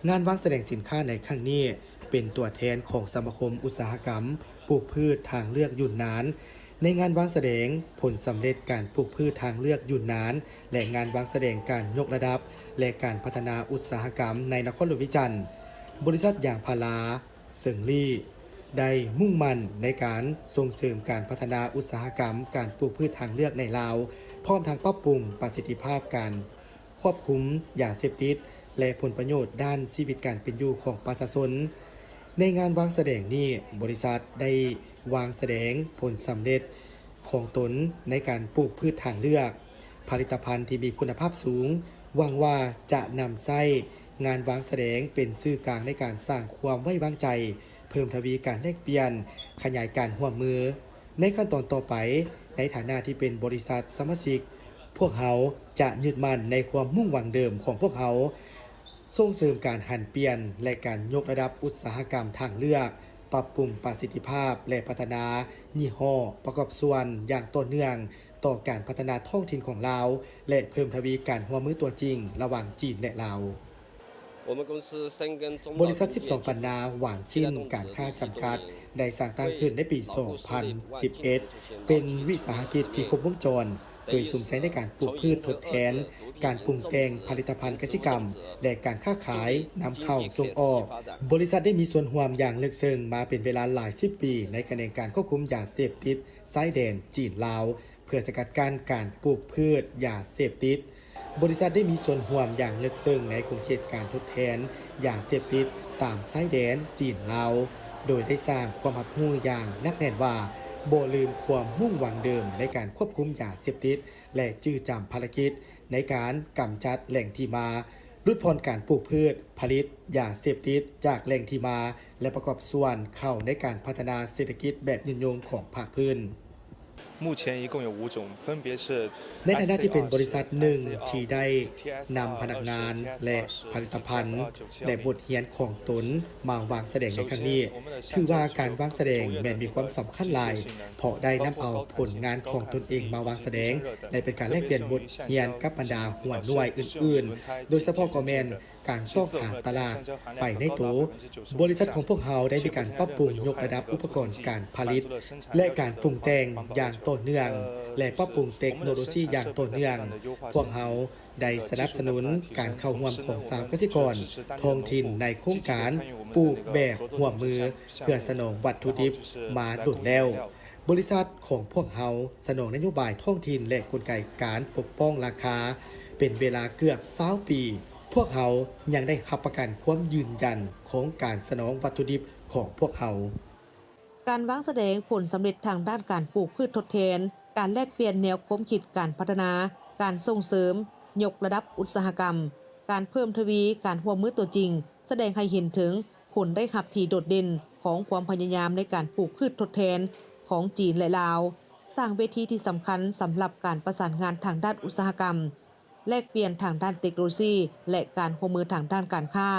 ງານວາງສະແດງສິນຄ້າໃນຄັ້ງນີ້ ເປັນຕົວແທນຂອງສະມາຄົມອຸດສາຫະກຳ ປູກພືດທາງເລືອກຢຸນນານ. ໃນງານວາງສະແດງຜົນສຳເລັດການປູກພືດທາງເລືອກຢຸນນານ ແລະ ງານວາງສະແດງການຍົກລະດັບ ແລະ ການພັດທະນາອຸດສາຫະກຳໃນນະຄອນຫຼວງວຽງຈັນ, ບໍລິສັດຢາງພາລາເສີງລີ້ ໄດ້ມຸ່ງໝັ້ນໃນການສົ່ງເສີມການພັດທະນາອຸດສາຫະກຳການປູກພືດທາງເລືອກໃນລາວ, ພ້ອມທັງປັບປຸງປະສິດທິພາບການ ຄວບຄຸມຢາເສບຕິດ ແລະ ຜົນປະໂຫຍດດ້ານຊີວິດການເປັນຢູ່ຂອງປະຊາຊົນ. ໃນງານວາງສະແດງນີ້, ບໍລິສັດໄດ້ວາງສະແດງຜົນສຳເລັດຂອງຕົນໃນການປູກພືດທາງເລືອກ, ຜະລິດຕະພັນທີ່ມີຄຸນນະພາບສູງ, ຫວັງວ່າຈະນຳໃຊ້ງານວາງສະແດງເປັນສື່ກາງໃນການສ້າງຄວາມໄວ້ວາງໃຈ, ເພີ່ມທະວີການແລກປ່ຽນ, ຂະຫຍາຍການຮ່ວມມື. ໃນຂັ້ນຕອນຕໍ່ໄປ, ໃນຖານະທີ່ເປັນບໍລິສັດສະມາຊິກ, ພວກເຮົາຈະຍຶດໝັ້ນໃນຄວາມມຸ່ງຫວັງເດີມຂອງພວກເຮົາ, ສົ່ງເສີມການຫັນປ່ຽນ ແລະ ການຍົກລະດັບອຸດສາຫະກຳທາງເລືອກ, ປັບປຸງປະສິດທິພາບ ແລະ ພັດທະນາຍີ່ຫໍ້ປະກອບສ່ວນຢ່າງຕໍ່ເນື່ອງຕໍ່ການພັດທະນາທ້ອງຖິ່ນຂອງລາວ ແລະ ເພີ່ມທະວີການຮ່ວມມືຕົວຈິງລະຫວ່າງຈີນ ແລະ ລາວ. ບໍລິສັດສິບສອງປັນນາຫວານຊິ້ນການຄ້າຈຳກັດ ໄດ້ສ້າງຕັ້ງຂຶ້ນໃນປີສອງພັນສິບເອັດ ເປັນວິສາຫະກິດທີ່ຄົບວົງຈອນ ໂດຍສຸມໃສ່ໃນການປູກພືດທົດແທນ, ການປຸງແຕ່ງຜະລິດຕະພັນກະສິກຳ ແລະ ການຄ້າຂາຍນຳເຂົ້າສົ່ງອອກ. ບໍລິສັດໄດ້ມີສ່ວນຮ່ວມຢ່າງເລິກເຊິ່ງມາເປັນເວລາຫຼາຍສິບປີ ໃນຂະແໜງການຄວບຄຸມຢາເສບຕິດຊາຍແດນຈີນ-ລາວ ເພື່ອສະກັດກັ້ນການປູກພືດຢາເສບຕິດ. ບໍລິສັດໄດ້ມີສ່ວນຮ່ວມຢ່າງເລິກເຊິ່ງໃນຂົງເຂດການທົດແທນຢາເສບຕິດຕາມຊາຍແດນຈີນ-ລາວ, ໂດຍໄດ້ສ້າງຄວາມຮັບຮູ້ຢ່າງໜັກແໜ້ນວ່າ ບໍ່ລືມຄວາມມຸ່ງຫວັງເດີມໃນການຄວບຄຸມຢາເສບຕິດ ແລະ ຈື່ຈຳພາລະກິດໃນການກຳຈັດແຫຼ່ງທີ່ມາ, ຫຼຸດຜ່ອນການປູກພືດ, ຜະລິດຢາເສບຕິດຈາກແຫຼ່ງທີ່ມາ ແລະ ປະກອບສ່ວນເຂົ້າໃນການພັດທະນາເສດຖະກິດແບບຍືນຍົງຂອງພາກພື້ນ. 目前一共有五种，分别是 ໃນຖານະທີ່ເປັນບໍລິສັດໜຶ່ງທີ່ໄດ້ນຳພະນັກງານ ແລະ ຜະລິດຕະພັນ ແລະ ບົດຮຽນຂອງຕົນມາວາງສະແດງໃນຄັ້ງນີ້, ຖືວ່າການວາງສະແດງແມ່ນມີຄວາມສຳຄັນຫຼາຍ, ເພາະໄດ້ນຳເອົາຜົນງານຂອງຕົນເອງມາວາງສະແດງ ແລະ ເປັນການແລກປ່ຽນບົດຮຽນກັບບັນດາຫົວໜ່ວຍອື່ນໆ, ໂດຍສະເພາະກໍແມ່ນ ການຊອກຫາຕະຫຼາດໄປໃນໂຕ. ບໍລິສັດຂອງພວກເຮົາໄດ້ມີການປັບປຸງຍົກລະດັບອຸປະກອນການຜະລິດ ແລະ ການປຸງແຕ່ງຢ່າງຕໍ່ເນື່ອງ ແລະ ປັບປຸງເຕັກໂນໂລຊີຢ່າງຕໍ່ເນື່ອງ. ພວກເຮົາໄດ້ສະໜັບສະໜູນການເຂົ້າຮ່ວມຂອງຊາວກະສິກອນທ້ອງຖິ່ນໃນໂຄງການປູກແບບຮ່ວມມື ເພື່ອສະໜອງວັດຖຸດິບມາດົນແລ້ວ. ບໍລິສັດຂອງພວກເຮົາສະໜອງນະໂຍບາຍທ້ອງຖິ່ນ ແລະ ກົນໄກການປົກປ້ອງລາຄາເປັນເວລາເກືອບຊາວປີ. ພວກເຮົາຍັງໄດ້ຮັບປະກັນຄວາມຢືນຢັນຂອງການສະໜອງວັດຖຸດິບຂອງພວກເຮົາ. ການວາງສະແດງຜົນສຳເລັດທາງດ້ານການປູກພືດທົດແທນ, ການແລກປ່ຽນແນວຄວາມຄິດການພັດທະນາ, ການສົ່ງເສີມຍົກລະດັບອຸດສາຫະກຳ, ການເພີ່ມທະວີການຮ່ວມມືຕົວຈິງ ສະແດງໃຫ້ເຫັນເຖິງຜົນໄດ້ຮັບທີ່ໂດດເດັ່ນຂອງຄວາມພະຍາຍາມໃນການປູກພືດທົດແທນຂອງຈີນ ແລະ ລາວ, ສ້າງເວທີທີ່ສຳຄັນສຳລັບການປະສານງານທາງດ້ານອຸດສາຫະກຳ, ແລກປ່ຽນທາງດ້ານເຕັກໂນໂລຊີ ແລະ ການຮ່ວມມືທາງດ້ານການຄ້າ.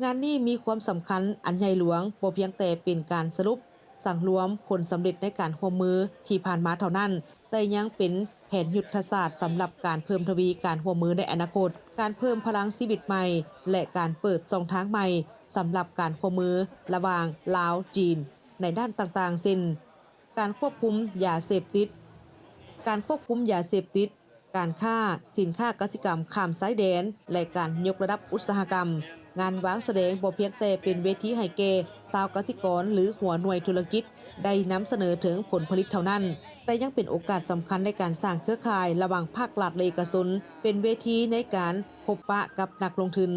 ງານນີ້ມີຄວາມສຳຄັນອັນໃຫຍ່ຫຼວງ, ບໍ່ພຽງແຕ່ເປັນການສະຫຼຸບສັງລວມຜົນສຳເລັດໃນການຮ່ວມມືທີ່ຜ່ານມາເທົ່ານັ້ນ, ແຕ່ຍັງເປັນແຜນຍຸດທະສາດສຳລັບການເພີ່ມທະວີການຮ່ວມມືໃນອະນາຄົດ, ການເພີ່ມພະລັງຊີວິດໃໝ່ ແລະ ການເປີດຊ່ອງທາງໃໝ່ສຳລັບການຮ່ວມມືລະຫວ່າງລາວ-ຈີນໃນດ້ານຕ່າງໆ ເຊັ່ນ ການຄວບຄຸມຢາເສບຕິດ, ການຄວບຄຸມຢາເສບຕິດ, ການຄ້າສິນຄ້າກະສິກຳຂ້າມຊາຍແດນ ແລະ ການຍົກລະດັບອຸດສາຫະກຳ. ງານວາງສະແດງບໍ່ພຽງແຕ່ເປັນເວທີໃຫ້ແກ່ຊາວກະສິກອນ ຫຼື ຫົວໜ່ວຍທຸລະກິດໄດ້ນຳສະເໜີເຖິງຜົນຜະລິດເທົ່ານັ້ນ, ແຕ່ຍັງເປັນໂອກາດສຳຄັນໃນການສ້າງເຄືອຂ່າຍລະຫວ່າງພາກລັດ ແລະ ເອກະຊົນ, ເປັນເວທີໃນການພົບປະກັບນັກລົງທຶນ.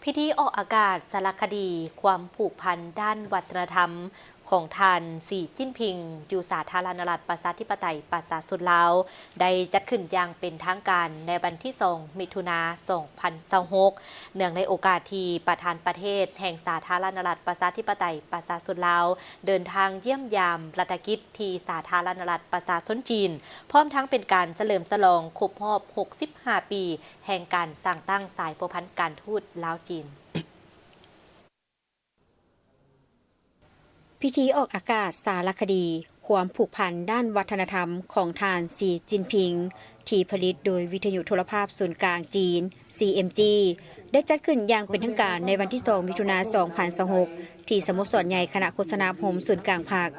ພິທີອອກອາກາດສາລະຄະດີຄວາມຜູກພັນດ້ານວັດທະນະທຳຂອງທ່ານ ສີ ຈິ້ນຜິງ ຢູ່ສາທາລະນະລັດ ປະຊາທິປະໄຕ ປະຊາຊົນລາວ ໄດ້ຈັດຂຶ້ນຢ່າງເປັນທາງການໃນວັນທີສອງ ມິຖຸນາ ສອງພັນຊາວຫົກ ເນື່ອງໃນໂອກາດທີ່ປະທານປະເທດແຫ່ງສາທາລະນະລັດ ປະຊາທິປະໄຕ ປະຊາຊົນລາວ ເດີນທາງຢ້ຽມຢາມລັດຖະກິດທີ່ສາທາລະນະລັດ ປະຊາຊົນຈີນ, ພ້ອມທັງເປັນການສະເຫຼີມສະຫຼອງຄົບຮອບ ຫົກສິບຫ້າ ປີ ແຫ່ງການສ້າງຕັ້ງສາຍພົວພັນການທູດລາວ-ຈີນ. ພິທີອອກອາກາດສາລະຄະດີຄວາມຜູກພັນດ້ານວັດທະນະທຳຂອງທ່ານ ສີ ຈິ້ນຜິງ ທີ່ຜະລິດໂດຍວິທະຍຸໂທລະພາບສູນກາງຈີນ ຊີເອັມຈີ ໄດ້ຈັດຂຶ້ນຢ່າງເປັນທາງການໃນວັນທີສອງ ມິຖຸນາ ສອງພັນຊາວຫົກ ທີ່ສະໂມສອນໃຫຍ່ຄະນະໂຄສະນາອົບຮົມສູນກາງພັກ.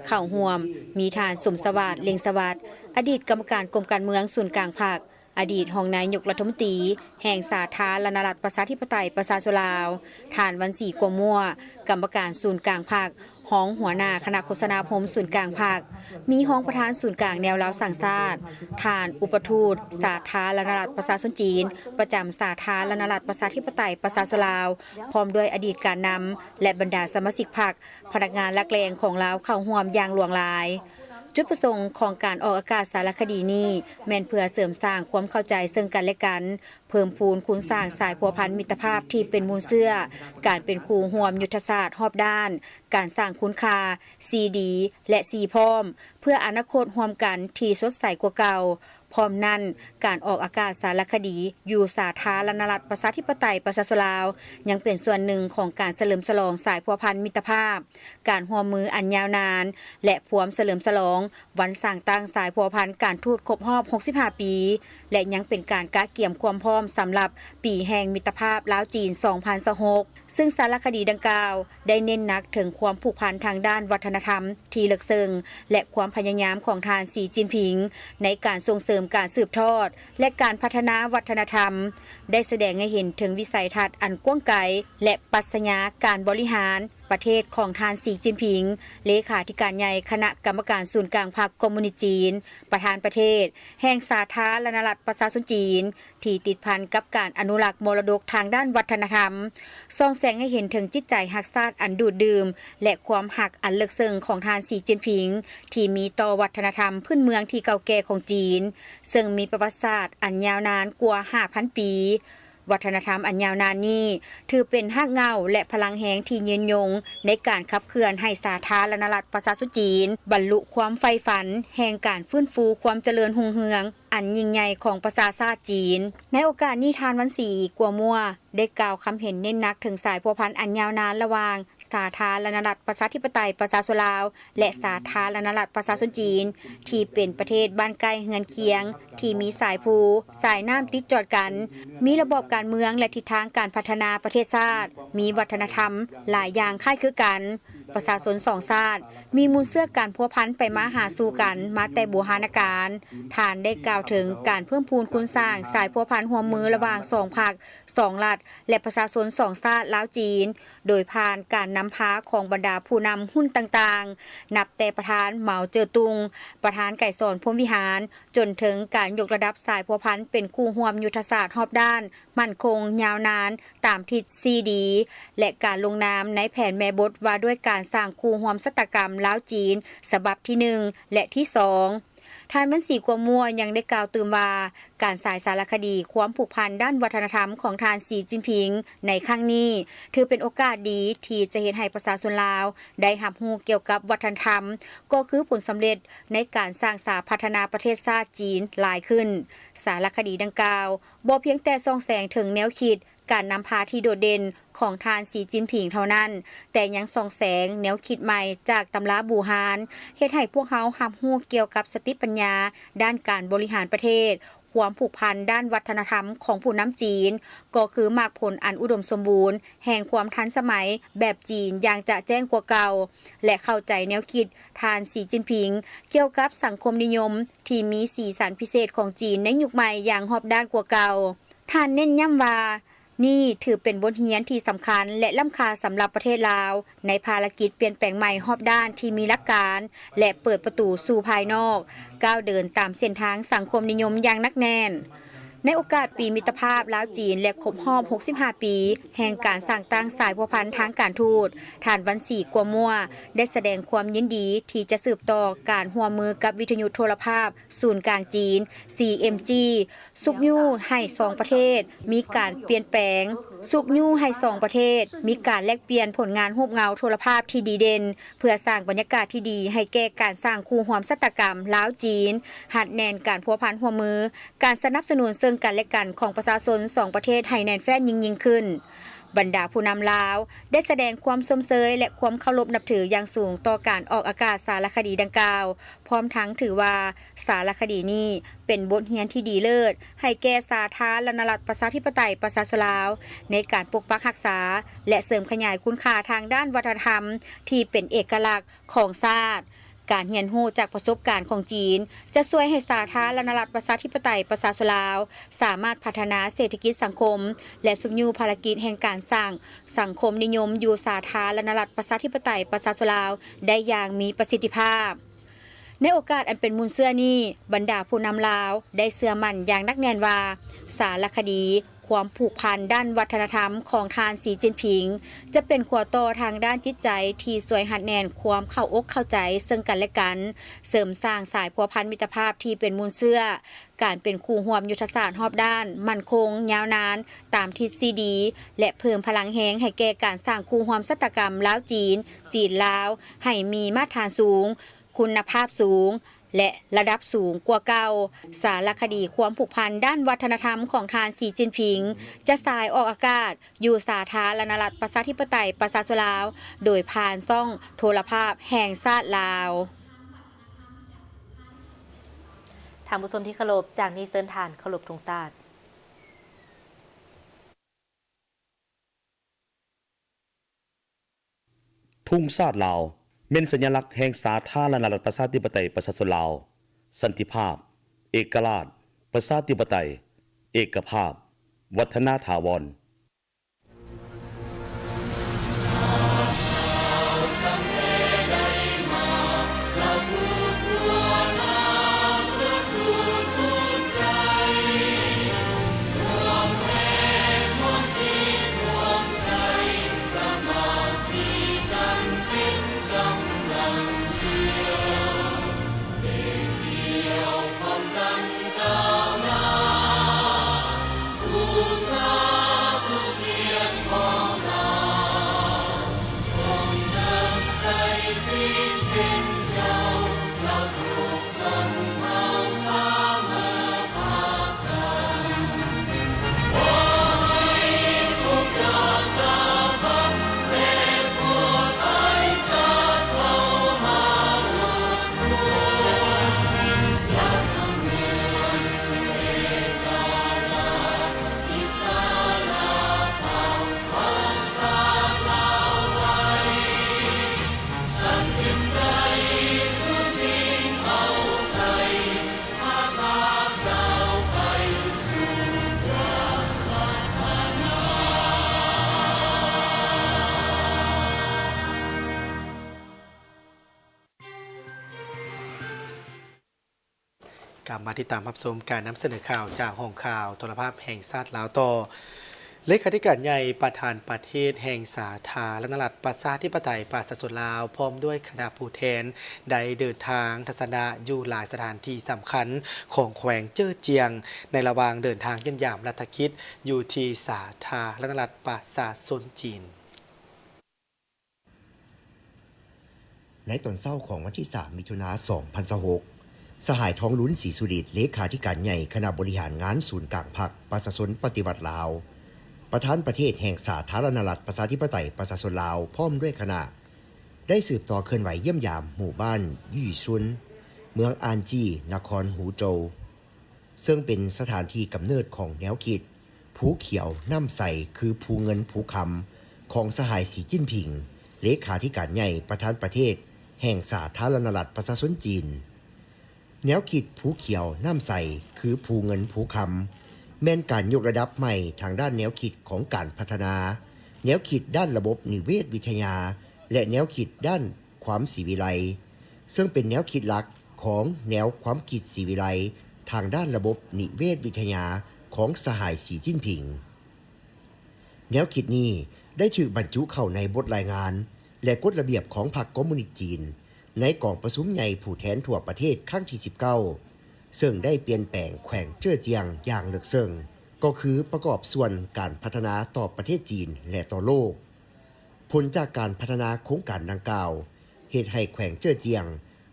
ເຂົ້າຮ່ວມມີທ່ານ ສົມສະຫວາດ ເລັງສະຫວັດ ອະດີດກຳມະການກົມການເມືອງສູນກາງພັກ, ອະດີດຮອງນາຍົກລັດຖະມົນຕີແຫ່ງສາທາລະນະລັດ ປະຊາທິປະໄຕ ປະຊາຊົນລາວ, ທ່ານ ວັນສີ ກົວມົວ ກຳມະການສູນກາງພັກ, ຮອງຫົວໜ້າຄະນະໂຄສະນາອົບຮົມສູນກາງພັກ, ມີຮອງປະທານສູນກາງແນວລາວສ້າງຊາດ, ທ່ານ ອຸປະທູດ ສາທາລະນະລັດ ປະຊາຊົນຈີນ ປະຈຳສາທາລະນະລັດ ປະຊາທິປະໄຕ ປະຊາຊົນລາວ, ພ້ອມດ້ວຍອະດີດການນຳ ແລະ ບັນດາສະມາຊິກພັກ, ພະນັກງານຫຼັກແຫຼ່ງຂອງລາວເຂົ້າຮ່ວມຢ່າງຫຼວງຫຼາຍ. ຈຸດປະສົງຂອງການອອກອາກາດສາລະຄະດີນີ້ ແມ່ນເພື່ອເສີມສ້າງຄວາມເຂົ້າໃຈເຊິ່ງກັນແລະກັນ, ເພີ່ມພູນຄູນສ້າງສາຍພົວພັນມິດຕະພາບທີ່ເປັນມູນເຊື້ອ, ການເປັນຄູ່ຮ່ວມຍຸດທະສາດຮອບດ້ານ, ການສ້າງຄຸນຄ່າ ສີ່ດີ ແລະ ສີ່ພ້ອມ ເພື່ອອະນາຄົດຮ່ວມກັນທີ່ສົດໃສກວ່າເກົ່າ. ພ້ອມນັ້ນ, ການອອກອາກາດສາລະຄະດີຢູ່ສາທາລະນະລັດ ປະຊາທິປະໄຕ ປະຊາຊົນລາວ ຍັງເປັນສ່ວນໜຶ່ງຂອງການສະເຫຼີມສະຫຼອງສາຍພົວພັນມິດຕະພາບ, ການຮ່ວມມືອັນຍາວນານ ແລະ ພວມສະເຫຼີມສະຫຼອງວັນສ້າງຕັ້ງສາຍພົວພັນການທູດຄົບຮອບຫົກສິບຫ້າປີ ແລະ ຍັງເປັນການກະກຽມຄວາມພ້ອມສຳລັບປີແຫ່ງມິດຕະພາບລາວຈີນສອງພັນຊາວຫົກ ຊຶ່ງສາລະຄະດີດັ່ງກ່າວໄດ້ເນັ້ນໜັກເຖິງຄວາມຜູກພັນທາງດ້ານວັດທະນະທຳທີ່ເລິກເຊິ່ງ ແລະ ຄວາມພະຍາຍາມຂອງທ່ານ ສີ ຈິນຜິງ ໃນການສົ່ງເສີມການສືບທອດ ແລະ ການພັດທະນາວັດທະນະທຳ, ໄດ້ສະແດງໃຫ້ເຫັນເຖິງວິໄສທັດອັນກວ້າງໄກ ແລະ ປັດຊະຍາການບໍລິຫານປະເທດຂອງທ່ານ ສີ ຈິນຜິງ ເລຂາທິການໃຫຍ່ຄະນະກຳມະການສູນກາງພັກຄອມມູນິດຈີນ, ປະທານປະເທດແຫ່ງສາທາລະນະລັດປະຊາຊົນຈີນ ທີ່ຕິດພັນກັບການອະນຸລັກມໍລະດົກທາງດ້ານວັດທະນະທຳ, ສ່ອງແສງໃຫ້ເຫັນເຖິງຈິດໃຈຮັກຊາດອັນດູດດື່ມ ແລະ ຄວາມຮັກອັນເລິກເຊິ່ງຂອງທ່ານ ສີ ຈິນຜິງ ທີ່ມີຕໍ່ວັດທະນະທຳພື້ນເມືອງທີ່ເກົ່າແກ່ຂອງຈີນ, ເຊິ່ງມີປະຫວັດສາດອັນຍາວນານກວ່າຫ້າພັນປີ. ວັດທະນະທຳອັນຍາວນານນີ້ ຖືເປັນຮາກເຫງົ້າ ແລະ ພະລັງແຮງທີ່ຍືນຍົງໃນການຂັບເຄື່ອນໃຫ້ສາທາລະນະລັດປະຊາຊົນຈີນ ບັນລຸຄວາມໃຝ່ຝັນແຫ່ງການຟື້ນຟູຄວາມຈະເລີນຮຸ່ງເຮືອງອັນຍິ່ງໃຫຍ່ຂອງປະຊາຊາດຈີນ. ໃນໂອກາດນີ້, ທ່ານ ວັນສີ ກົວມົວ ໄດ້ກ່າວຄຳເຫັນເນັ້ນໜັກເຖິງສາຍພົວພັນອັນຍາວນານລະຫວ່າງ ສາທາລະນະລັດປະຊາທິປະໄຕປະຊາຊົນລາວ ແລະ ສາທາລະນະລັດປະຊາຊົນຈີນ ທີ່ເປັນປະເທດບ້ານໃກ້ເຮືອນຄຽງ ທີ່ມີສາຍພູ, ສາຍນ້ຳຕິດຈອດກັນ, ມີລະບອບການເມືອງ ແລະ ທິດທາງການພັດທະນາປະເທດຊາດ, ມີວັດທະນະທຳຫຼາຍຢ່າງຄ້າຍຄືກັນ. ປະຊາຊົນສອງຊາດມີມູນເຊື້ອການພົວພັນໄປມາຫາສູ່ກັນມາແຕ່ບູຮານະການ. ທ່ານໄດ້ກ່າວເຖິງການເພີ່ມພູນຄູນສ້າງສາຍພົວພັນຮ່ວມມືລະຫວ່າງສອງພັກ, ສອງລັດ ແລະ ປະຊາຊົນສອງຊາດລາວຈີນ ໂດຍຜ່ານການນຳພາຂອງບັນດາຜູ້ນຳຮຸ່ນຕ່າງໆ, ນັບແຕ່ປະທານ ເໝົາ ເຈີຕຸງ, ປະທານ ໄກສອນ ພົມວິຫານ, ຈົນເຖິງການຍົກລະດັບສາຍພົວພັນເປັນຄູ່ຮ່ວມຍຸດທະສາດຮອບດ້ານ, ໝັ້ນຄົງ, ຍາວນານ, ຕາມທິດສີ່ດີ ແລະ ການລົງນາມໃນແຜນແມ່ບົດວ່າດ້ວຍການສ້າງຄູ່ຮ່ວມຊະຕາກຳລາວຈີນ ສະບັບທີໜຶ່ງ ແລະ ທີສອງ. ທ່ານ ວັນສີ ກົວມົວ ຍັງໄດ້ກ່າວຕື່ມວ່າ ການສາຍສາລະຄະດີຄວາມຜູກພັນດ້ານວັດທະນະທຳຂອງທ່ານ ສີ ຈິນຜິງ ໃນຄັ້ງນີ້ ຖືເປັນໂອກາດດີທີ່ຈະເຮັດໃຫ້ປະຊາຊົນລາວໄດ້ຮັບຮູ້ກ່ຽວກັບວັດທະນະທຳ, ກໍຄືຜົນສຳເລັດໃນການສ້າງສາພັດທະນາປະເທດຊາດຈີນຫຼາຍຂຶ້ນ. ສາລະຄະດີດັ່ງກ່າວ ບໍ່ພຽງແຕ່ສ່ອງແສງເຖິງແນວຄິດ, ການນຳພາທີ່ໂດດເດັ່ນຂອງທ່ານ ສີ ຈິນຜິງ ເທົ່ານັ້ນ, ແຕ່ຍັງສ່ອງແສງແນວຄິດໃໝ່ຈາກຕຳລາບູຮານ, ເຮັດໃຫ້ພວກເຮົາຮັບຮູ້ກ່ຽວກັບສະຕິປັນຍາດ້ານການບໍລິຫານປະເທດ, ຄວາມຜູກພັນດ້ານວັດທະນະທຳຂອງຜູ້ນຳຈີນ, ກໍຄືໝາກຜົນອັນອຸດົມສົມບູນແຫ່ງຄວາມທັນສະໄໝແບບຈີນຢ່າງຈະແຈ້ງກວ່າເກົ່າ, ແລະ ເຂົ້າໃຈແນວຄິດທ່ານ ສີ ຈິນຜິງ ກ່ຽວກັບສັງຄົມນິຍົມທີ່ມີສີສັນພິເສດຂອງຈີນໃນຍຸກໃໝ່ຢ່າງຮອບດ້ານກວ່າເກົ່າ. ທ່ານເນັ້ນຢ້ຳວ່າ ນີ້ຖືເປັນບົດຮຽນທີ່ສຳຄັນ ແລະ ລ້ຳຄ່າສຳລັບປະເທດລາວ ໃນພາລະກິດປ່ຽນແປງໃໝ່ຮອບດ້ານທີ່ມີຫຼັກການ ແລະ ເປີດປະຕູສູ່ພາຍນອກ, ກ້າວເດີນຕາມເສັ້ນທາງສັງຄົມນິຍົມຢ່າງໜັກແໜ້ນ. ໃນໂອກາດປີມິດຕະພາບລາວ-ຈີນ ແລະ ຄົບຮອບຫົກສິບຫ້າປີແຫ່ງການສ້າງຕັ້ງສາຍພົວພັນທາງການທູດ, ທ່ານ ວັນສີ ກົວມົວ ໄດ້ສະແດງຄວາມຍິນດີທີ່ຈະສືບຕໍ່ການຮ່ວມມືກັບວິທະຍຸໂທລະພາບ ສູນກາງຈີນ ຊີເອັມຈີ ຊຸກຍູ້ໃຫ້ສອງປະເທດມີການປ່ຽນແປງ, ຊຸກຍູ້ໃຫ້ສອງປະເທດມີການແລກປ່ຽນຜົນງານຮູບເງົາໂທລະພາບທີ່ດີເດັ່ນ ເພື່ອສ້າງບັນຍາກາດທີ່ດີໃຫ້ແກ່ການສ້າງຄູ່ຮ່ວມຊະຕາກຳລາວ-ຈີນ, ຮັດແໜ້ນການພົວພັນຮ່ວມມື, ການສະໜັບສະໜູນເຊິ່ງກັນແລະກັນຂອງປະຊາຊົນສອງປະເທດໃຫ້ແໜ້ນແຟ້ນຍິ່ງໆຂຶ້ນ. ບັນດາຜູ້ນຳລາວໄດ້ສະແດງຄວາມຊົມເຊີຍ ແລະ ຄວາມເຄົາລົບນັບຖືຢ່າງສູງຕໍ່ການອອກອາກາດສາລະຄະດີດັ່ງກ່າວ, ພ້ອມທັງຖືວ່າສາລະຄະດີນີ້ເປັນບົດຮຽນທີ່ດີເລີດໃຫ້ແກ່ສາທາລະນະລັດປະຊາທິປະໄຕປະຊາຊົນລາວ ໃນການປົກປັກຮັກສາ ແລະ ເສີມຂະຫຍາຍຄຸນຄ່າທາງດ້ານວັດທະນະທຳທີ່ເປັນເອກະລັກຂອງຊາດ. ການຮຽນຮູ້ຈາກປະສົບການຂອງຈີນ ຈະຊ່ວຍໃຫ້ສາທາລະນະລັດປະຊາທິປະໄຕປະຊາຊົນລາວ ສາມາດພັດທະນາເສດຖະກິດສັງຄົມ ແລະ ຊຸກຍູ້ພາລະກິດແຫ່ງການສ້າງສັງຄົມນິຍົມຢູ່ສາທາລະນະລັດປະຊາທິປະໄຕປະຊາຊົນລາວໄດ້ຢ່າງມີປະສິດທິພາບ. ໃນໂອກາດອັນເປັນມູນເຊື້ອນີ້, ບັນດາຜູ້ນຳລາວໄດ້ເຊື່ອໝັ້ນຢ່າງໜັກແໜ້ນວ່າ ສາລະຄະດີ ຄວາມຜູກພັນດ້ານວັດທະນະທຳຂອງທ່ານ ສີ ຈິນຜິງ ຈະເປັນຂົວຕໍ່ທາງດ້ານຈິດໃຈທີ່ຊ່ວຍຮັດແໜ້ນຄວາມເຂົ້າອົກເຂົ້າໃຈເຊິ່ງກັນແລະກັນ, ເສີມສ້າງສາຍພົວພັນມິດຕະພາບທີ່ເປັນມູນເຊື້ອ, ການເປັນຄູ່ຮ່ວມຍຸດທະສາດຮອບດ້ານ, ໝັ້ນຄົງ, ຍາວນານ, ຕາມທິດສີ່ດີ ແລະ ເພີ່ມພະລັງແຮງໃຫ້ແກ່ການສ້າງຄູ່ຮ່ວມຊະຕາກຳລາວ-ຈີນ, ຈີນ-ລາວ ໃຫ້ມີມາດຖານສູງ, ຄຸນນະພາບສູງ, ແລະ ລະດັບສູງກວ່າເກົ່າ. ສາລະຄະດີຄວາມຜູກພັນດ້ານວັດທະນະທຳຂອງທ່ານ ສີ ຈິ້ນຜິງ ຈະສາຍອອກອາກາດຢູ່ສາທາລະນະລັດ ປະຊາທິປະໄຕ ປະຊາຊົນລາວ ໂດຍຜ່ານຊ່ອງໂທລະພາບແຫ່ງຊາດລາວ. ທ່ານຜູ້ຊົມທີ່ເຄົາລົບ, ຈາກນີ້ເຊີນທ່ານເຄົາລົບທຸງຊາດ. ທຸງຊາດລາວ ແມ່ນສັນຍະລັກແຫ່ງສາທາລະນະລັດ ປະຊາທິປະໄຕ ປະຊາຊົນລາວ, ສັນຕິພາບ, ເອກະລາດ, ປະຊາທິປະໄຕ, ເອກະພາບ, ວັດທະນາຖາວອນ. ກັບມາຕິດຕາມຮັບຊົມການນຳສະເໜີຂ່າວຈາກຫ້ອງຂ່າວໂທລະພາບແຫ່ງຊາດລາວຕໍ່. ເລຂາທິການໃຫຍ່ປະທານປະເທດແຫ່ງສາທາລະນະລັດ ປະຊາທິປະໄຕ ປະຊາຊົນລາວ ພ້ອມດ້ວຍຄະນະຜູ້ແທນ ໄດ້ເດີນທາງທັດສະນະຢູ່ຫຼາຍສະຖານທີ່ສຳຄັນຂອງແຂວງເຈີ້ອຈຽງ ໃນລະຫວ່າງເດີນທາງຢ້ຽມຢາມລັດຖະກິດຢູ່ທີ່ສາທາລະນະລັດ ປະຊາຊົນຈີນ. ໃນຕອນເຊົ້າຂອງວັນທີສາມ ມິຖຸນາ ສອງພັນຊາວຫົກ, ສະຫາຍ ທອງລຸນ ສີສຸລິດ ເລຂາທິການໃຫຍ່ຄະນະບໍລິຫານງານສູນກາງພັກປະຊາຊົນປະຕິວັດລາວ, ປະທານປະເທດແຫ່ງສາທາລະນະລັດ ປະຊາທິປະໄຕ ປະຊາຊົນລາວ ພ້ອມດ້ວຍຄະນະ ໄດ້ສືບຕໍ່ເຄື່ອນໄຫວຢ້ຽມຢາມໝູ່ບ້ານ ຢູຊຸນ ເມືອງອານຈີ ນະຄອນຫູໂຈວ ເຊິ່ງເປັນສະຖານທີ່ກຳເນີດຂອງແນວຄິດ ພູຂຽວນ້ຳໃສຄືພູເງິນພູຄຳ ຂອງສະຫາຍ ສີ ຈິ້ນຜິງ ເລຂາທິການໃຫຍ່ປະທານປະເທດແຫ່ງສາທາລະນະລັດປະຊາຊົນຈີນ. ແນວຄິດພູຂຽວນ້ຳໃສຄືພູເງິນພູຄຳ ແມ່ນການຍົກລະດັບໃໝ່ທາງດ້ານແນວຄິດຂອງການພັດທະນາ ແນວຄິດດ້ານລະບົບນິເວດວິທະຍາ ແລະ ແນວຄິດດ້ານຄວາມສີວິໄລ ເຊິ່ງເປັນແນວຄິດຫຼັກຂອງແນວຄວາມຄິດສີວິໄລທາງດ້ານລະບົບນິເວດວິທະຍາຂອງສະຫາຍ ສີ ຈິ້ນຜິງ. ແນວຄິດນີ້ໄດ້ຖືກບັນຈຸເຂົ້າໃນບົດລາຍງານ ແລະ ກົດລະບຽບຂອງພັກຄອມມູນິດຈີນ ໃນກອງປະຊຸມໃຫຍ່ຜູ້ແທນທົ່ວປະເທດຄັ້ງທີສິບເກົ້າ ເຊິ່ງໄດ້ປ່ຽນແປງແຂວງເຈີ້ອຈຽງຢ່າງເລິກເຊິ່ງ, ກໍຄືປະກອບສ່ວນການພັດທະນາຕໍ່ປະເທດຈີນ ແລະ ຕໍ່ໂລກ. ຜົນຈາກການພັດທະນາໂຄງການດັ່ງກ່າວ ເຮັດໃຫ້ແຂວງເຈີ້ອຈຽງ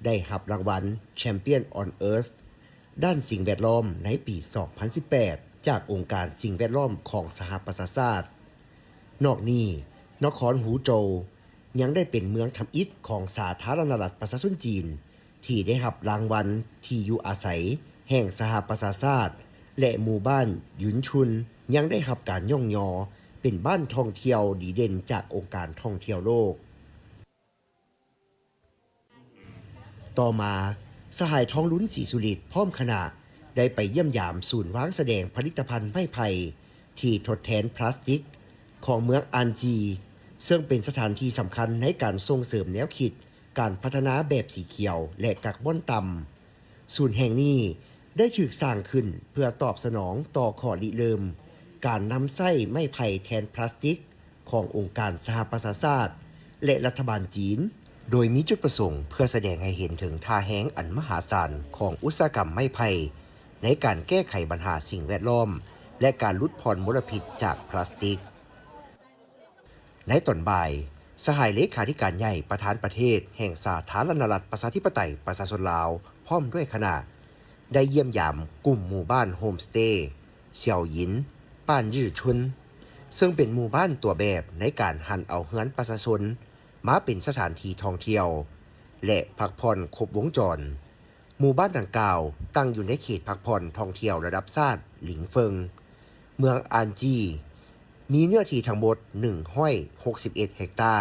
ໄດ້ຮັບລາງວັນ Champion on Earth ດ້ານສິ່ງແວດລ້ອມໃນປີສອງພັນສິບແປດ ຈາກອົງການສິ່ງແວດລ້ອມຂອງສະຫະປະຊາຊາດ. ນອກນີ້, ນະຄອນຫູໂຈວ ຍັງໄດ້ເປັນເມືອງທຳອິດຂອງສາທາລະນະລັດປະຊາຊົນຈີນ ທີ່ໄດ້ຮັບລາງວັນທີ່ຢູ່ອາໄສແຫ່ງສະຫະປະຊາຊາດ ແລະ ໝູ່ບ້ານຢຸນຊຸນ ຍັງໄດ້ຮັບການຍ້ອງຍໍເປັນບ້ານທ່ອງທ່ຽວດີເດັ່ນຈາກອົງການທ່ອງທ່ຽວໂລກ. ຕໍ່ມາ, ສະຫາຍ ທອງລຸນ ສີສຸລິດ ພ້ອມຄະນະ ໄດ້ໄປຢ້ຽມຢາມສູນວາງສະແດງຜະລິດຕະພັນໄມ້ໄຜ່ທີ່ທົດແທນພລາສຕິກຂອງເມືອງອານຈີ ເຊິ່ງເປັນສະຖານທີ່ສຳຄັນໃນການສົ່ງເສີມແນວຄິດການພັດທະນາແບບສີຂຽວ ແລະ ກາກບອນຕ່ຳ. ສູນແຫ່ງນີ້ໄດ້ຖືກສ້າງຂຶ້ນເພື່ອຕອບສະໜອງຕໍ່ຂໍ້ລິເລີ່ມການນຳໃຊ້ໄມ້ໄຜ່ແທນພລາສຕິກ ຂອງອົງການສະຫະປະຊາຊາດ ແລະ ລັດຖະບານຈີນ, ໂດຍມີຈຸດປະສົງເພື່ອສະແດງໃຫ້ເຫັນເຖິງທ່າແຮງອັນມະຫາສານຂອງອຸດສາຫະກຳໄມ້ໄຜ່ໃນການແກ້ໄຂບັນຫາສິ່ງແວດລ້ອມ ແລະ ການຫຼຸດຜ່ອນມົນລະພິດຈາກພລາສຕິກ. ໃນຕອນບ່າຍ, ສະຫາຍເລຂາທິການໃຫຍ່ປະທານປະເທດແຫ່ງສາທາລະນະລັດປະຊາທິປະໄຕປະຊາຊົນລາວ ພ້ອມດ້ວຍຄະນະ ໄດ້ຢ້ຽມຢາມກຸ່ມໝູ່ບ້ານໂຮມສະເຕ ສຽວຢິນ ປ້ານຢື້ຊຸນ ເຊິ່ງເປັນໝູ່ບ້ານຕົວແບບໃນການຫັນເອົາເຮືອນປະຊາຊົນມາເປັນສະຖານທີ່ທ່ອງທ່ຽວ ແລະ ພັກຜ່ອນຄົບວົງຈອນ. ໝູ່ບ້ານດັ່ງກ່າວຕັ້ງຢູ່ໃນເຂດພັກຜ່ອນທ່ອງທ່ຽວລະດັບຊາດ ລິງເຟິງ ເມືອງອານຈີ ມີເນື້ອທີ່ທັງໝົດໜຶ່ງຮ້ອຍຫົກສິບເອັດເຮັກຕາ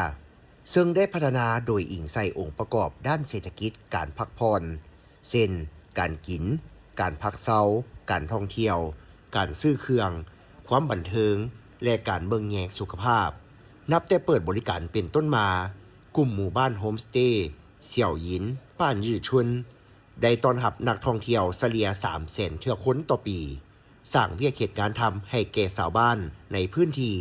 ເຊິ່ງໄດ້ພັດທະນາໂດຍອີງໃສ່ອົງປະກອບດ້ານເສດຖະກິດການພັກຜ່ອນ ເຊັ່ນ ການກິນ, ການພັກເຊົາ, ການທ່ອງທ່ຽວ, ການຊື້ເຄື່ອງ, ຄວາມບັນເທີງ ແລະ ການເບິ່ງແຍງສຸຂະພາບ. ນັບແຕ່ເປີດບໍລິການເປັນຕົ້ນມາ, ກຸ່ມໝູ່ບ້ານໂຮມສະເຕ ສຽວຢິນ ປ້ານຢື້ຊຸນ ໄດ້ຕ້ອນຮັບນັກທ່ອງທ່ຽວສະເລ່ຍສາມແສນເທື່ອຄົນຕໍ່ປີ, ສ້າງວຽກເຮັດງານທຳໃຫ້ແກ່ຊາວບ້ານໃນພື້ນທີ່,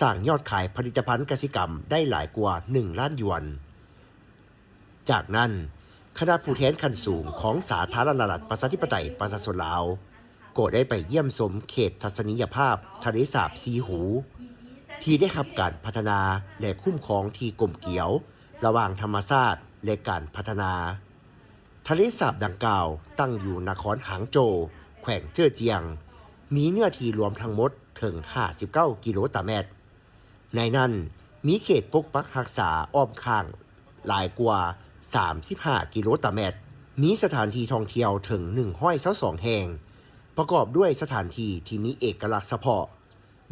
ສ້າງຍອດຂາຍຜະລິດຕະພັນກະສິກຳໄດ້ຫຼາຍກວ່າໜຶ່ງລ້ານຢວນ. ຈາກນັ້ນ, ຄະນະຜູ້ແທນຂັ້ນສູງຂອງສາທາລະນະລັດ ປະຊາທິປະໄຕ ປະຊາຊົນລາວ ກໍໄດ້ໄປຢ້ຽມຊົມເຂດທັດສະນີຍະພາບທະເລສາບສີ່ຫູ ທີ່ໄດ້ຮັບການພັດທະນາ ແລະ ຄຸ້ມຄອງທີ່ກົມກຽວລະຫວ່າງທຳມະຊາດ ແລະ ການພັດທະນາ. ທະເລສາບດັ່ງກ່າວຕັ້ງຢູ່ນະຄອນຫາງໂຈວ ແຂວງເຈີ້ອຈຽງ, ມີເນື້ອທີ່ລວມທັງໝົດເຖິງຫ້າສິບເກົ້າກິໂລຕາແມັດ. ໃນນັ້ນມີເຂດປົກປັກຮັກສາອ້ອມຂ້າງຫຼາຍກວ່າສາມສິບຫ້າກິໂລຕາແມັດ, ມີສະຖານທີ່ທ່ອງທ່ຽວເຖິງໜຶ່ງຮ້ອຍຊາວສອງແຫ່ງ, ປະກອບດ້ວຍສະຖານທີ່ທີ່ມີເອກະລັກສະເພາະ,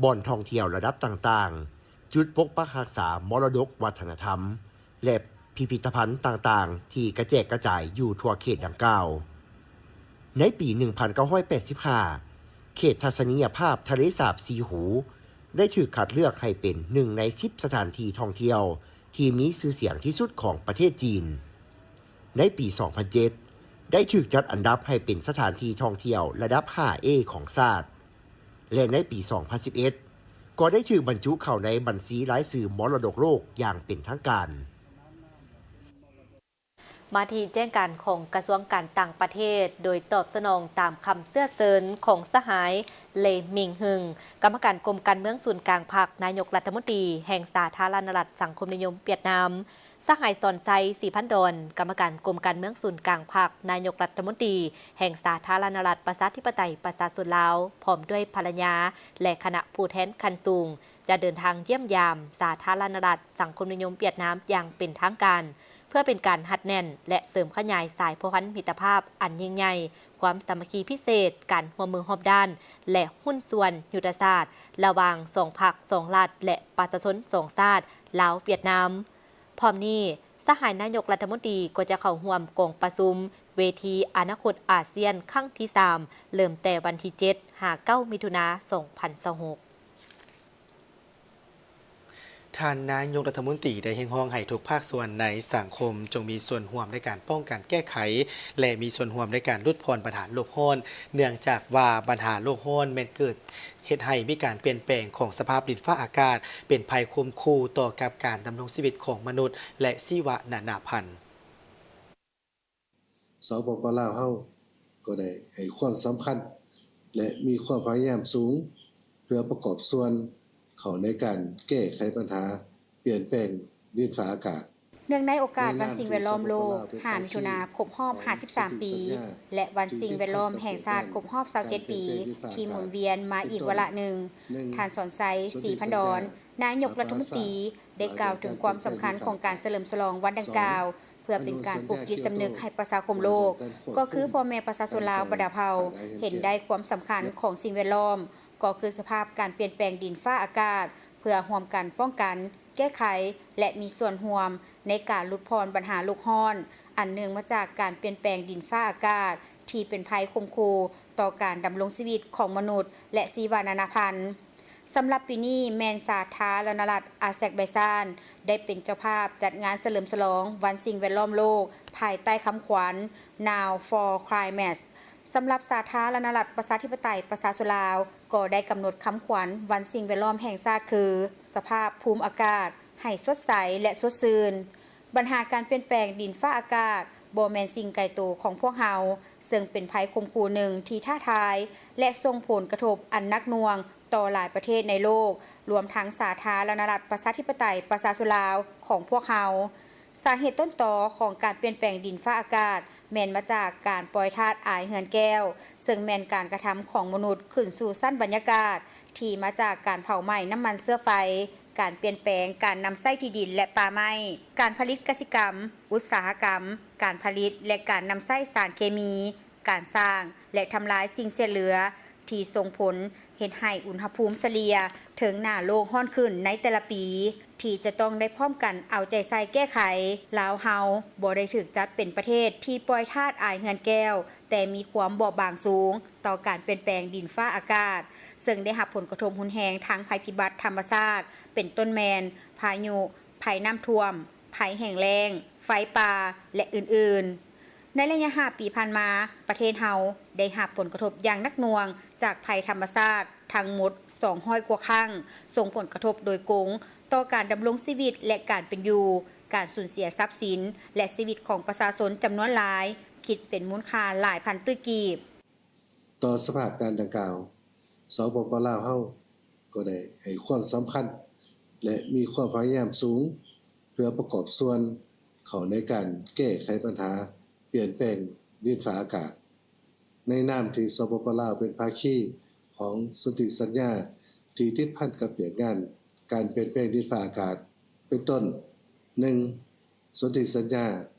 ບ່ອນທ່ອງທ່ຽວລະດັບຕ່າງໆ, ຈຸດປົກປັກຮັກສາມໍລະດົກວັດທະນະທຳ ແລະ ພິພິທະພັນຕ່າງໆ ທີ່ກະແຈກກະຈາຍຢູ່ທົ່ວເຂດດັ່ງກ່າວ. ໃນປີໜຶ່ງພັນເກົ້າຮ້ອຍແປດສິບຫ້າ ເຂດທັດສະນີຍະພາບທະເລສາບສີ່ຫູ ໄດ້ຖືກຄັດເລືອກໃຫ້ເປັນໜຶ່ງໃນສິບສະຖານທີ່ທ່ອງທ່ຽວທີ່ມີຊື່ສຽງທີ່ສຸດຂອງປະເທດຈີນ. ໃນປີສອງພັນເຈັດ ໄດ້ຖືກຈັດອັນດັບໃຫ້ເປັນສະຖານທີ່ທ່ອງທ່ຽວລະດັບຫ້າເອຂອງຊາດ ແລະ ໃນປີສອງພັນສິບເອັດ ກໍໄດ້ຖືກບັນຈຸເຂົ້າໃນບັນຊີລາຍຊື່ມໍລະດົກໂລກຢ່າງເປັນທາງການ. ມາທີ່ແຈ້ງການຂອງກະຊວງການຕ່າງປະເທດ ໂດຍຕອບສະໜອງຕາມຄຳເຊື້ອເຊີນຂອງສະຫາຍ ເລ ມິງຮຶງ ກຳມະການກົມການເມືອງສູນກາງພັກ ນາຍົກລັດຖະມົນຕີແຫ່ງສາທາລະນະລັດສັງຄົມນິຍົມຫວຽດນາມ, ສະຫາຍ ສອນໄຊ ສີພັນດອນ ກຳມະການກົມການເມືອງສູນກາງພັກ ນາຍົກລັດຖະມົນຕີແຫ່ງສາທາລະນະລັດປະຊາທິປະໄຕປະຊາຊົນລາວ ພ້ອມດ້ວຍພັນລະຍາ ແລະ ຄະນະຜູ້ແທນຂັ້ນສູງ ຈະເດີນທາງຢ້ຽມຢາມສາທາລະນະລັດສັງຄົມນິຍົມຫວຽດນາມຢ່າງເປັນທາງການ ເພື່ອເປັນການຮັດແໜ້ນ ແລະ ເສີມຂະຫຍາຍສາຍພົວພັນມິດຕະພາບອັນຍິ່ງໃຫຍ່, ຄວາມສາມັກຄີພິເສດ, ການຮ່ວມມືຮອບດ້ານ ແລະ ຫຸ້ນສ່ວນຍຸດທະສາດ ລະຫວ່າງສອງພັກສອງລັດ ແລະ ປະຊາຊົນສອງຊາດ ລາວ-ຫວຽດນາມ. ພ້ອມນີ້, ສະຫາຍນາຍົກລັດຖະມົນຕີກໍຈະເຂົ້າຮ່ວມກອງປະຊຸມເວທີອະນາຄົດອາຊຽນຄັ້ງທີສາມ ເລີ່ມແຕ່ວັນທີເຈັດ ຫາ ເກົ້າ ມິຖຸນາ ສອງພັນຊາວຫົກ. ທ່ານນາຍົກລັດຖະມົນຕີໄດ້ຮຽກຮ້ອງໃຫ້ທຸກພາກສ່ວນໃນສັງຄົມຈົ່ງມີສ່ວນຮ່ວມໃນການປ້ອງກັນແກ້ໄຂ ແລະ ມີສ່ວນຮ່ວມໃນການຫຼຸດຜ່ອນບັນຫາໂລກຮ້ອນ, ເນື່ອງຈາກວ່າບັນຫາໂລກຮ້ອນແມ່ນເກີດເຮັດໃຫ້ມີການປ່ຽນແປງຂອງສະພາບດິນຟ້າອາກາດ, ເປັນໄພຂົ່ມຂູ່ຕໍ່ກັບການດຳລົງຊີວິດຂອງມະນຸດ ແລະ ຊີວະນານາພັນ. ສປປ ລາວເຮົາກໍໄດ້ໃຫ້ຄວາມສຳຄັນ ແລະ ມີຄວາມພະຍາຍາມສູງ ເພື່ອປະກອບສ່ວນເຂົ້າໃນການແກ້ໄຂບັນຫາປ່ຽນແປງດິນຟ້າອາກາດ. ເນື່ອງໃນໂອກາດວັນສິ່ງແວດລ້ອມໂລກ ຫ້າ ມິຖຸນາ ຄົບຮອບຫ້າສິບສາມປີ ແລະ ວັນສິ່ງແວດລ້ອມແຫ່ງຊາດຄົບຮອບຊາວເຈັດປີ ທີ່ໝູນວຽນມາອີກວາລະໜຶ່ງ, ທ່ານ ສອນໄຊ ສີພັນດອນ ນາຍົກລັດຖະມົນຕີ ໄດ້ກ່າວເຖິງຄວາມສຳຄັນຂອງການສະເຫຼີມສະຫຼອງວັນດັ່ງກ່າວ ເພື່ອເປັນການປຸກຈິດສຳນຶກໃຫ້ປະຊາຄົມໂລກ, ກໍຄືພໍ່ແມ່ປະຊາຊົນລາວບັນດາເຜົ່າ ເຫັນໄດ້ຄວາມສຳຄັນຂອງສິ່ງແວດລ້ອມ, ກໍຄືສະພາບການປ່ຽນແປງດິນຟ້າອາກາດ, ເພື່ອຮ່ວມກັນປ້ອງກັນ, ແກ້ໄຂ ແລະ ມີສ່ວນຮ່ວມໃນການຫຼຸດຜ່ອນບັນຫາໂລກຮ້ອນ ອັນເນື່ອງມາຈາກການປ່ຽນແປງດິນຟ້າອາກາດ ທີ່ເປັນໄພຂົ່ມຂູ່ຕໍ່ການດຳລົງຊີວິດຂອງມະນຸດ ແລະ ຊີວະນານາພັນ. ສຳລັບປີນີ້ແມ່ນສາທາລະນະລັດອາແຊກໄບຊານ ໄດ້ເປັນເຈົ້າພາບຈັດງານສະເຫຼີມສະຫຼອງວັນສິ່ງແວດລ້ອມໂລກ ພາຍໃຕ້ຄຳຂວັນ Now for Climate. ສຳລັບສາທາລະນະລັດປະຊາທິປະໄຕປະຊາຊົນລາວ ກໍໄດ້ກຳນົດຄຳຂວັນວັນສິ່ງແວດລ້ອມແຫ່ງຊາດຄື ສະພາບພູມອາກາດໃຫ້ສົດໃສ ແລະ ສົດຊື່ນ. ບັນຫາການປ່ຽນແປງດິນຟ້າອາກາດບໍ່ແມ່ນສິ່ງໄກໂຕຂອງພວກເຮົາ, ເຊິ່ງເປັນໄພຂົ່ມຂູ່ໜຶ່ງທີ່ທ້າທາຍ ແລະ ສົ່ງຜົນກະທົບອັນໜັກໜ່ວງຕໍ່ຫຼາຍປະເທດໃນໂລກ, ລວມທັງສາທາລະນະລັດປະຊາທິປະໄຕປະຊາຊົນລາວຂອງພວກເຮົາ. ສາເຫດຕົ້ນຕໍຂອງການປ່ຽນແປງດິນຟ້າອາກາດ ແມ່ນມາຈາກການປ່ອຍທາດອາຍເຮືອນແກ້ວ, ເຊິ່ງແມ່ນການກະທຳຂອງມະນຸດຂຶ້ນສູ່ຊັ້ນບັນຍາກາດ ທີ່ມາຈາກການເຜົາໄໝ້ນ້ຳມັນເຊື້ອໄຟ, ການປ່ຽນແປງການນຳໃຊ້ທີ່ດິນ ແລະ ປ່າໄມ້, ການຜະລິດກະສິກຳ, ອຸດສາຫະກຳ, ການຜະລິດ ແລະ ການນຳໃຊ້ສານເຄມີ, ການສ້າງ ແລະ ທຳລາຍສິ່ງເສດເຫຼືອ ທີ່ສົ່ງຜົນເຮັດໃຫ້ອຸນຫະພູມສະເລ່ຍເທິງໜ້າໂລກຮ້ອນຂຶ້ນໃນແຕ່ລະປີ ທີ່ຈະຕ້ອງໄດ້ພ້ອມກັນເອົາໃຈໃສ່ແກ້ໄຂ. ລາວເຮົາບໍ່ໄດ້ຖືກຈັດເປັນປະເທດທີ່ປ່ອຍທາດອາຍເຮືອນແກ້ວ, ແຕ່ມີຄວາມບອບບາງສູງຕໍ່ການປ່ຽນແປງດິນຟ້າອາກາດ, ເຊິ່ງໄດ້ຮັບຜົນກະທົບຮຸນແຮງທາງໄພພິບັດທຳມະຊາດ, ເປັນຕົ້ນແມ່ນພາຍຸ, ໄພນ້ຳຖ້ວມ, ໄພແຫ້ງແລ້ງ, ໄຟປ່າ ແລະ ອື່ນໆ. ໃນໄລຍະຫ້າປີຜ່ານມາ, ປະເທດເຮົາໄດ້ຮັບຜົນກະທົບຢ່າງໜັກໜ່ວງຈາກໄພທຳມະຊາດທັງໝົດສອງຮ້ອຍກວ່າຄັ້ງ, ສົ່ງຜົນກະທົບໂດຍກົງຕໍ່ການດຳລົງຊີວິດ ແລະ ການເປັນຢູ່, ການສູນເສຍຊັບສິນ ແລະ ຊີວິດຂອງປະຊາຊົນຈຳນວນຫຼາຍ, ຄິດເປັນມູນຄ່າຫຼາຍພັນຕື້ກີບ. ຕໍ່ສະພາບການດັ່ງກ່າວ, ສປປ ລາວເຮົາກໍໄດ້ໃຫ້ຄວາມສຳຄັນ ແລະ ມີຄວາມພະຍາຍາມສູງ ເພື່ອປະກອບສ່ວນເຂົ້າໃນການແກ້ໄຂບັນຫາປ່ຽນແປງດິນຟ້າອາກາດ. ໃນນາມທີ່ ສປປ ລາວ ເປັນພາຄີຂອງສົນທິສັນຍາທີ່ຕິດພັນກັບວຽກງານການປ່ຽນແປງດິນຟ້າອາກາດ ເປັນຕົ້ນ, ໜຶ່ງ ສົນທິສັນຍາ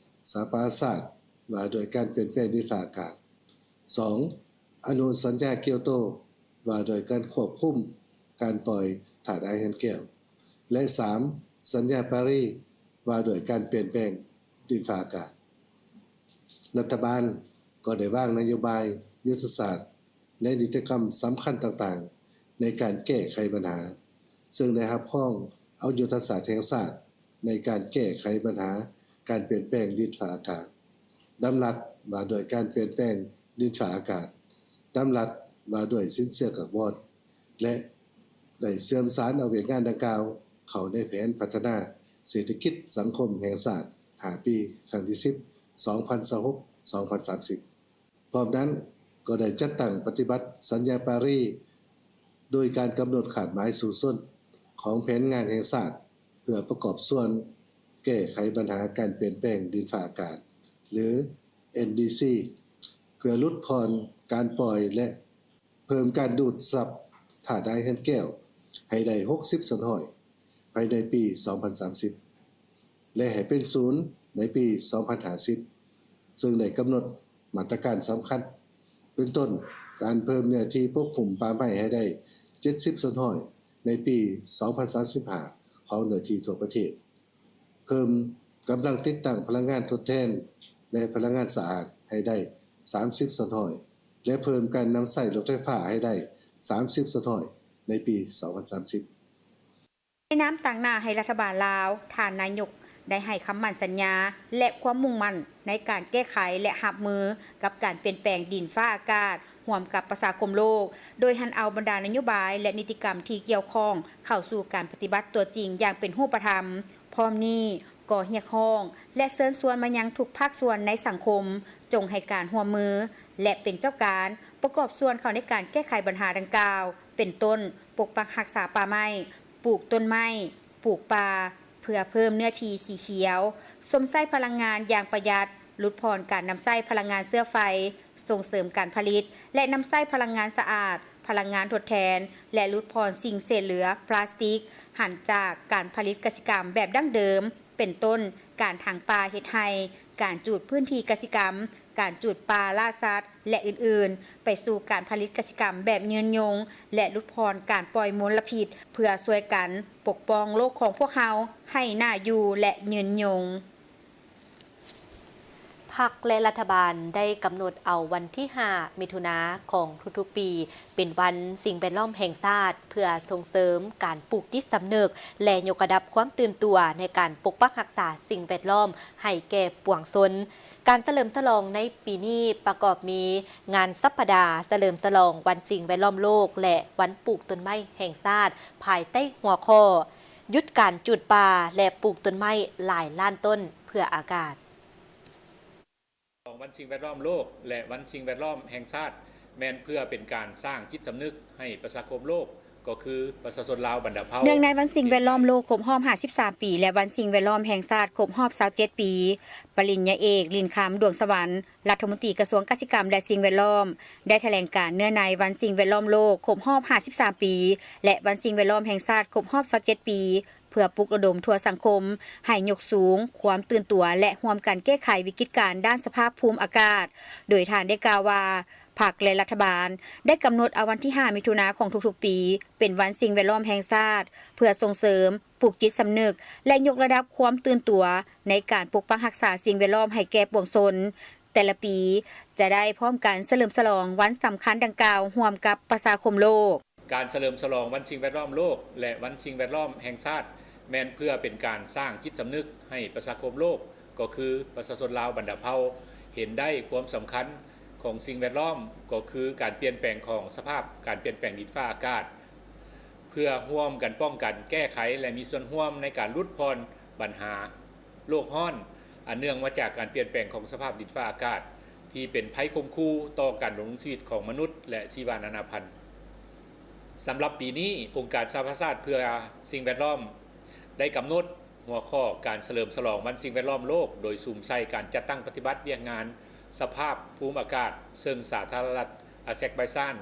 ສະຫະປະຊາຊາດວ່າດ້ວຍການປ່ຽນແປງດິນຟ້າອາກາດ, ສອງ ອະນຸສັນຍາກຽວໂຕວ່າດ້ວຍການຄວບຄຸມການປ່ອຍທາດອາຍເຮືອນແກ້ວ ແລະ ສາມ ສັນຍາປາຣີວ່າດ້ວຍການປ່ຽນແປງດິນຟ້າອາກາດ. ລັດຖະບານກໍໄດ້ວາງນະໂຍບາຍ, ຍຸດທະສາດ ແລະ ນິຕິກຳສຳຄັນຕ່າງໆໃນການແກ້ໄຂບັນຫາ, ເຊິ່ງໄດ້ຮັບຮອງເອົາຍຸດທະສາດແຫ່ງຊາດໃນການແກ້ໄຂບັນຫາການປ່ຽນແປງດິນຟ້າອາກາດ, ດຳລັດວ່າດ້ວຍການປ່ຽນແປງດິນຟ້າອາກາດ, ດຳລັດວ່າດ້ວຍສິນເຊື່ອກາບອນ ແລະ ໄດ້ເຊື່ອມສານເອົາວຽກງານດັ່ງກ່າວເຂົ້າໃນແຜນພັດທະນາເສດຖະກິດສັງຄົມແຫ່ງຊາດຫ້າປີ ຄັ້ງທີສິບ ສອງພັນຊາວຫົກ ສອງພັນສາມສິບ. ພ້ອມນັ້ນກໍໄດ້ຈັດຕັ້ງປະຕິບັດສັນຍາປາຣີ ໂດຍການກຳນົດຄາດໝາຍສູ້ຊົນຂອງແຜນງານແຫ່ງຊາດ ເພື່ອປະກອບສ່ວນແກ້ໄຂບັນຫາການປ່ຽນແປງດິນຟ້າອາກາດ ຫຼື ເອັນດີຊີ ເພື່ອຫຼຸດຜ່ອນການປ່ອຍ ແລະ ເພີ່ມການດູດຊັບທາດອາຍເຮືອນແກ້ວໃຫ້ໄດ້ຫົກສິບສ່ວນຮ້ອຍ ພາຍໃນປີສອງພັນສາມສິບ ແລະ ໃຫ້ເປັນສູນໃນປີສອງພັນຫ້າສິບ ເຊິ່ງໄດ້ກຳນົດມາດຕະການສຳຄັນ ເປັນຕົ້ນ ການເພີ່ມເນື້ອທີ່ປົກຫຸ້ມປ່າໄມ້ໃຫ້ໄດ້ເຈັດສິບສ່ວນຮ້ອຍໃນປີສອງພັນສາມສິບຫ້າ ຂອງເນື້ອທີ່ທົ່ວປະເທດ, ເພີ່ມກຳລັງຕິດຕັ້ງພະລັງງານທົດແທນ ແລະ ພະລັງງານສະອາດໃຫ້ໄດ້ສາມສິບສ່ວນຮ້ອຍ ແລະ ເພີ່ມການນຳໃຊ້ລົດໄຟຟ້າໃຫ້ໄດ້ສາມສິບສ່ວນຮ້ອຍໃນປີສອງພັນສາມສິບ. ໃນນາມຕາງໜ້າໃຫ້ລັດຖະບານລາວ, ທ່ານນາຍົກໄດ້ໃຫ້ຄຳໝັ້ນສັນຍາ ແລະ ຄວາມມຸ່ງໝັ້ນໃນການແກ້ໄຂ ແລະ ຮັບມືກັບການປ່ຽນແປງດິນຟ້າອາກາດ ຮ່ວມກັບປະຊາຄົມໂລກ, ໂດຍຫັນເອົາບັນດານະໂຍບາຍ ແລະ ນິຕິກຳທີ່ກ່ຽວຂ້ອງເຂົ້າສູ່ການປະຕິບັດຕົວຈິງຢ່າງເປັນຮູບປະທຳ. ພ້ອມນີ້ກໍຮຽກຮ້ອງ ແລະ ເຊີນຊວນມາຍັງທຸກພາກສ່ວນໃນສັງຄົມ ຈົ່ງໃຫ້ການຮ່ວມມື ແລະ ເປັນເຈົ້າການປະກອບສ່ວນເຂົ້າໃນການແກ້ໄຂບັນຫາດັ່ງກ່າວ ເປັນຕົ້ນ ປົກປັກຮັກສາປ່າໄມ້, ປູກຕົ້ນໄມ້, ປູກປ່າ ເພື່ອເພີ່ມເນື້ອທີ່ສີຂຽວ, ຊົມໃຊ້ພະລັງງານຢ່າງປະຢັດ, ຫຼຸດຜ່ອນການນຳໃຊ້ພະລັງງານເຊື້ອໄຟ, ສົ່ງເສີມການຜະລິດ ແລະ ນຳໃຊ້ພະລັງງານສະອາດ, ພະລັງງານທົດແທນ ແລະ ຫຼຸດຜ່ອນສິ່ງເສດເຫຼືອພລາສຕິກ, ຫັນຈາກການຜະລິດກະສິກຳແບບດັ້ງເດີມ ເປັນຕົ້ນ ການຖາງປ່າເຮັດໄຮ່, ການຈູດພື້ນທີ່ກະສິກຳ, ການຈູດປ່າລ່າສັດ ແລະ ອື່ນໆ ໄປສູ່ການຜະລິດກະສິກຳແບບຍືນຍົງ ແລະ ຫຼຸດຜ່ອນການປ່ອຍມົນລະພິດ ເພື່ອຊ່ວຍກັນປົກປ້ອງໂລກຂອງພວກເຮົາໃຫ້ໜ້າຢູ່ ແລະ ຍືນຍົງ. ພັກ ແລະ ລັດຖະບານໄດ້ກຳນົດເອົາວັນທີຫ້າ ມິຖຸນາຂອງທຸກໆປີ ເປັນວັນສິ່ງແວດລ້ອມແຫ່ງຊາດ ເພື່ອສົ່ງເສີມການປູກຈິດສຳນຶກ ແລະ ຍົກລະດັບຄວາມຕື່ນຕົວໃນການປົກປັກຮັກສາສິ່ງແວດລ້ອມໃຫ້ແກ່ປວງຊົນ. ການສະເຫຼີມສະຫຼອງໃນປີນີ້ປະກອບມີ ງານສັບປະດາສະເຫຼີມສະຫຼອງວັນສິ່ງແວດລ້ອມໂລກ ແລະ ວັນປູກຕົ້ນໄມ້ແຫ່ງຊາດ ພາຍໃຕ້ຫົວຂໍ້ ຢຸດການຈູດປ່າ ແລະ ປູກຕົ້ນໄມ້ຫຼາຍລ້ານຕົ້ນເພື່ອອາກາດ. ຂອງວັນສິ່ງແວດລ້ອມໂລກ ແລະ ວັນສິ່ງແວດລ້ອມແຫ່ງຊາດ ແມ່ນເພື່ອເປັນການສ້າງຈິດສຳນຶກໃຫ້ປະຊາຄົມໂລກ ກໍຄືປະຊາຊົນລາວບັນດາເຜົ່າ. ເນື່ອງໃນວັນສິ່ງແວດລ້ອມໂລກຄົບຮອບຫ້າສິບສາມປີ ແລະ ວັນສິ່ງແວດລ້ອມແຫ່ງຊາດຄົບຮອບຊາວເຈັດປີ, ປະລິນຍາເອກ ລິນຄຳ ດວງສະຫວັນ ລັດຖະມົນຕີກະຊວງກະສິກຳ ແລະ ສິ່ງແວດລ້ອມ ໄດ້ຖະແຫຼງການເນື້ອໃນວັນສິ່ງແວດລ້ອມໂລກຄົບຮອບຫ້າສິບສາມປີ ແລະ ວັນສິ່ງແວດລ້ອມແຫ່ງຊາດຄົບຮອບຊາວເຈັດປີ ເພື່ອປຸກລະດົມທົ່ວສັງຄົມໃຫ້ຍົກສູງຄວາມຕື່ນຕົວ ແລະ ຮ່ວມກັນແກ້ໄຂວິກິດການດ້ານສະພາບພູມອາກາດ, ໂດຍທ່ານໄດ້ກ່າວວ່າ ພັກ ແລະ ລັດຖະບານໄດ້ກຳນົດເອົາວັນທີຫ້າ ມິຖຸນາຂອງທຸກໆປີ ເປັນວັນສິ່ງແວດລ້ອມແຫ່ງຊາດ ເພື່ອສົ່ງເສີມ, ປູກຈິດສຳນຶກ ແລະ ຍົກລະດັບຄວາມຕື່ນຕົວໃນການປົກປັກຮັກສາສິ່ງແວດລ້ອມໃຫ້ແກ່ປວງຊົນ. ແຕ່ລະປີຈະໄດ້ພ້ອມກັນສະເຫຼີມສະຫຼອງວັນສຳຄັນດັ່ງກ່າວຮ່ວມກັບປະຊາຄົມໂລກ. ການສະເຫຼີມສະຫຼອງວັນສິ່ງແວດລ້ອມໂລກ ແລະ ວັນສິ່ງແວດລ້ອມແຫ່ງຊາດ ແມ່ນເພື່ອເປັນການສ້າງຈິດສຳນຶກໃຫ້ປະຊາຄົມໂລກ ກໍຄືປະຊາຊົນລາວບັນດາເຜົ່າ ເຫັນໄດ້ຄວາມສຳຄັນຂອງສິ່ງແວດລ້ອມ ກໍຄືການປ່ຽນແປງຂອງສະພາບການປ່ຽນແປງດິນຟ້າອາກາດ ເພື່ອຮ່ວມກັນປ້ອງກັນ, ແກ້ໄຂ ແລະ ມີສ່ວນຮ່ວມໃນການຫຼຸດຜ່ອນບັນຫາໂລກຮ້ອນ ອັນເນື່ອງມາຈາກການປ່ຽນແປງຂອງສະພາບດິນຟ້າອາກາດ ທີ່ເປັນໄພຂົ່ມຂູ່ຕໍ່ການດຳລົງຊີວິດຂອງມະນຸດ ແລະ ຊີວະນານາພັນ. ສຳລັບປີນີ້, ອົງການສະຫະປະຊາຊາດເພື່ອສິ່ງແວດລ້ອມ ໄດ້ກຳນົດຫົວຂໍ້ການສະເຫຼີມສະຫຼອງວັນສິ່ງແວດລ້ອມໂລກ ໂດຍສຸມໃສ່ການຈັດຕັ້ງປະຕິບັດວຽກງານສະພາບພູມອາກາດ, ເຊິ່ງສາທາລະນະລັດອາແຊກໄບຊານ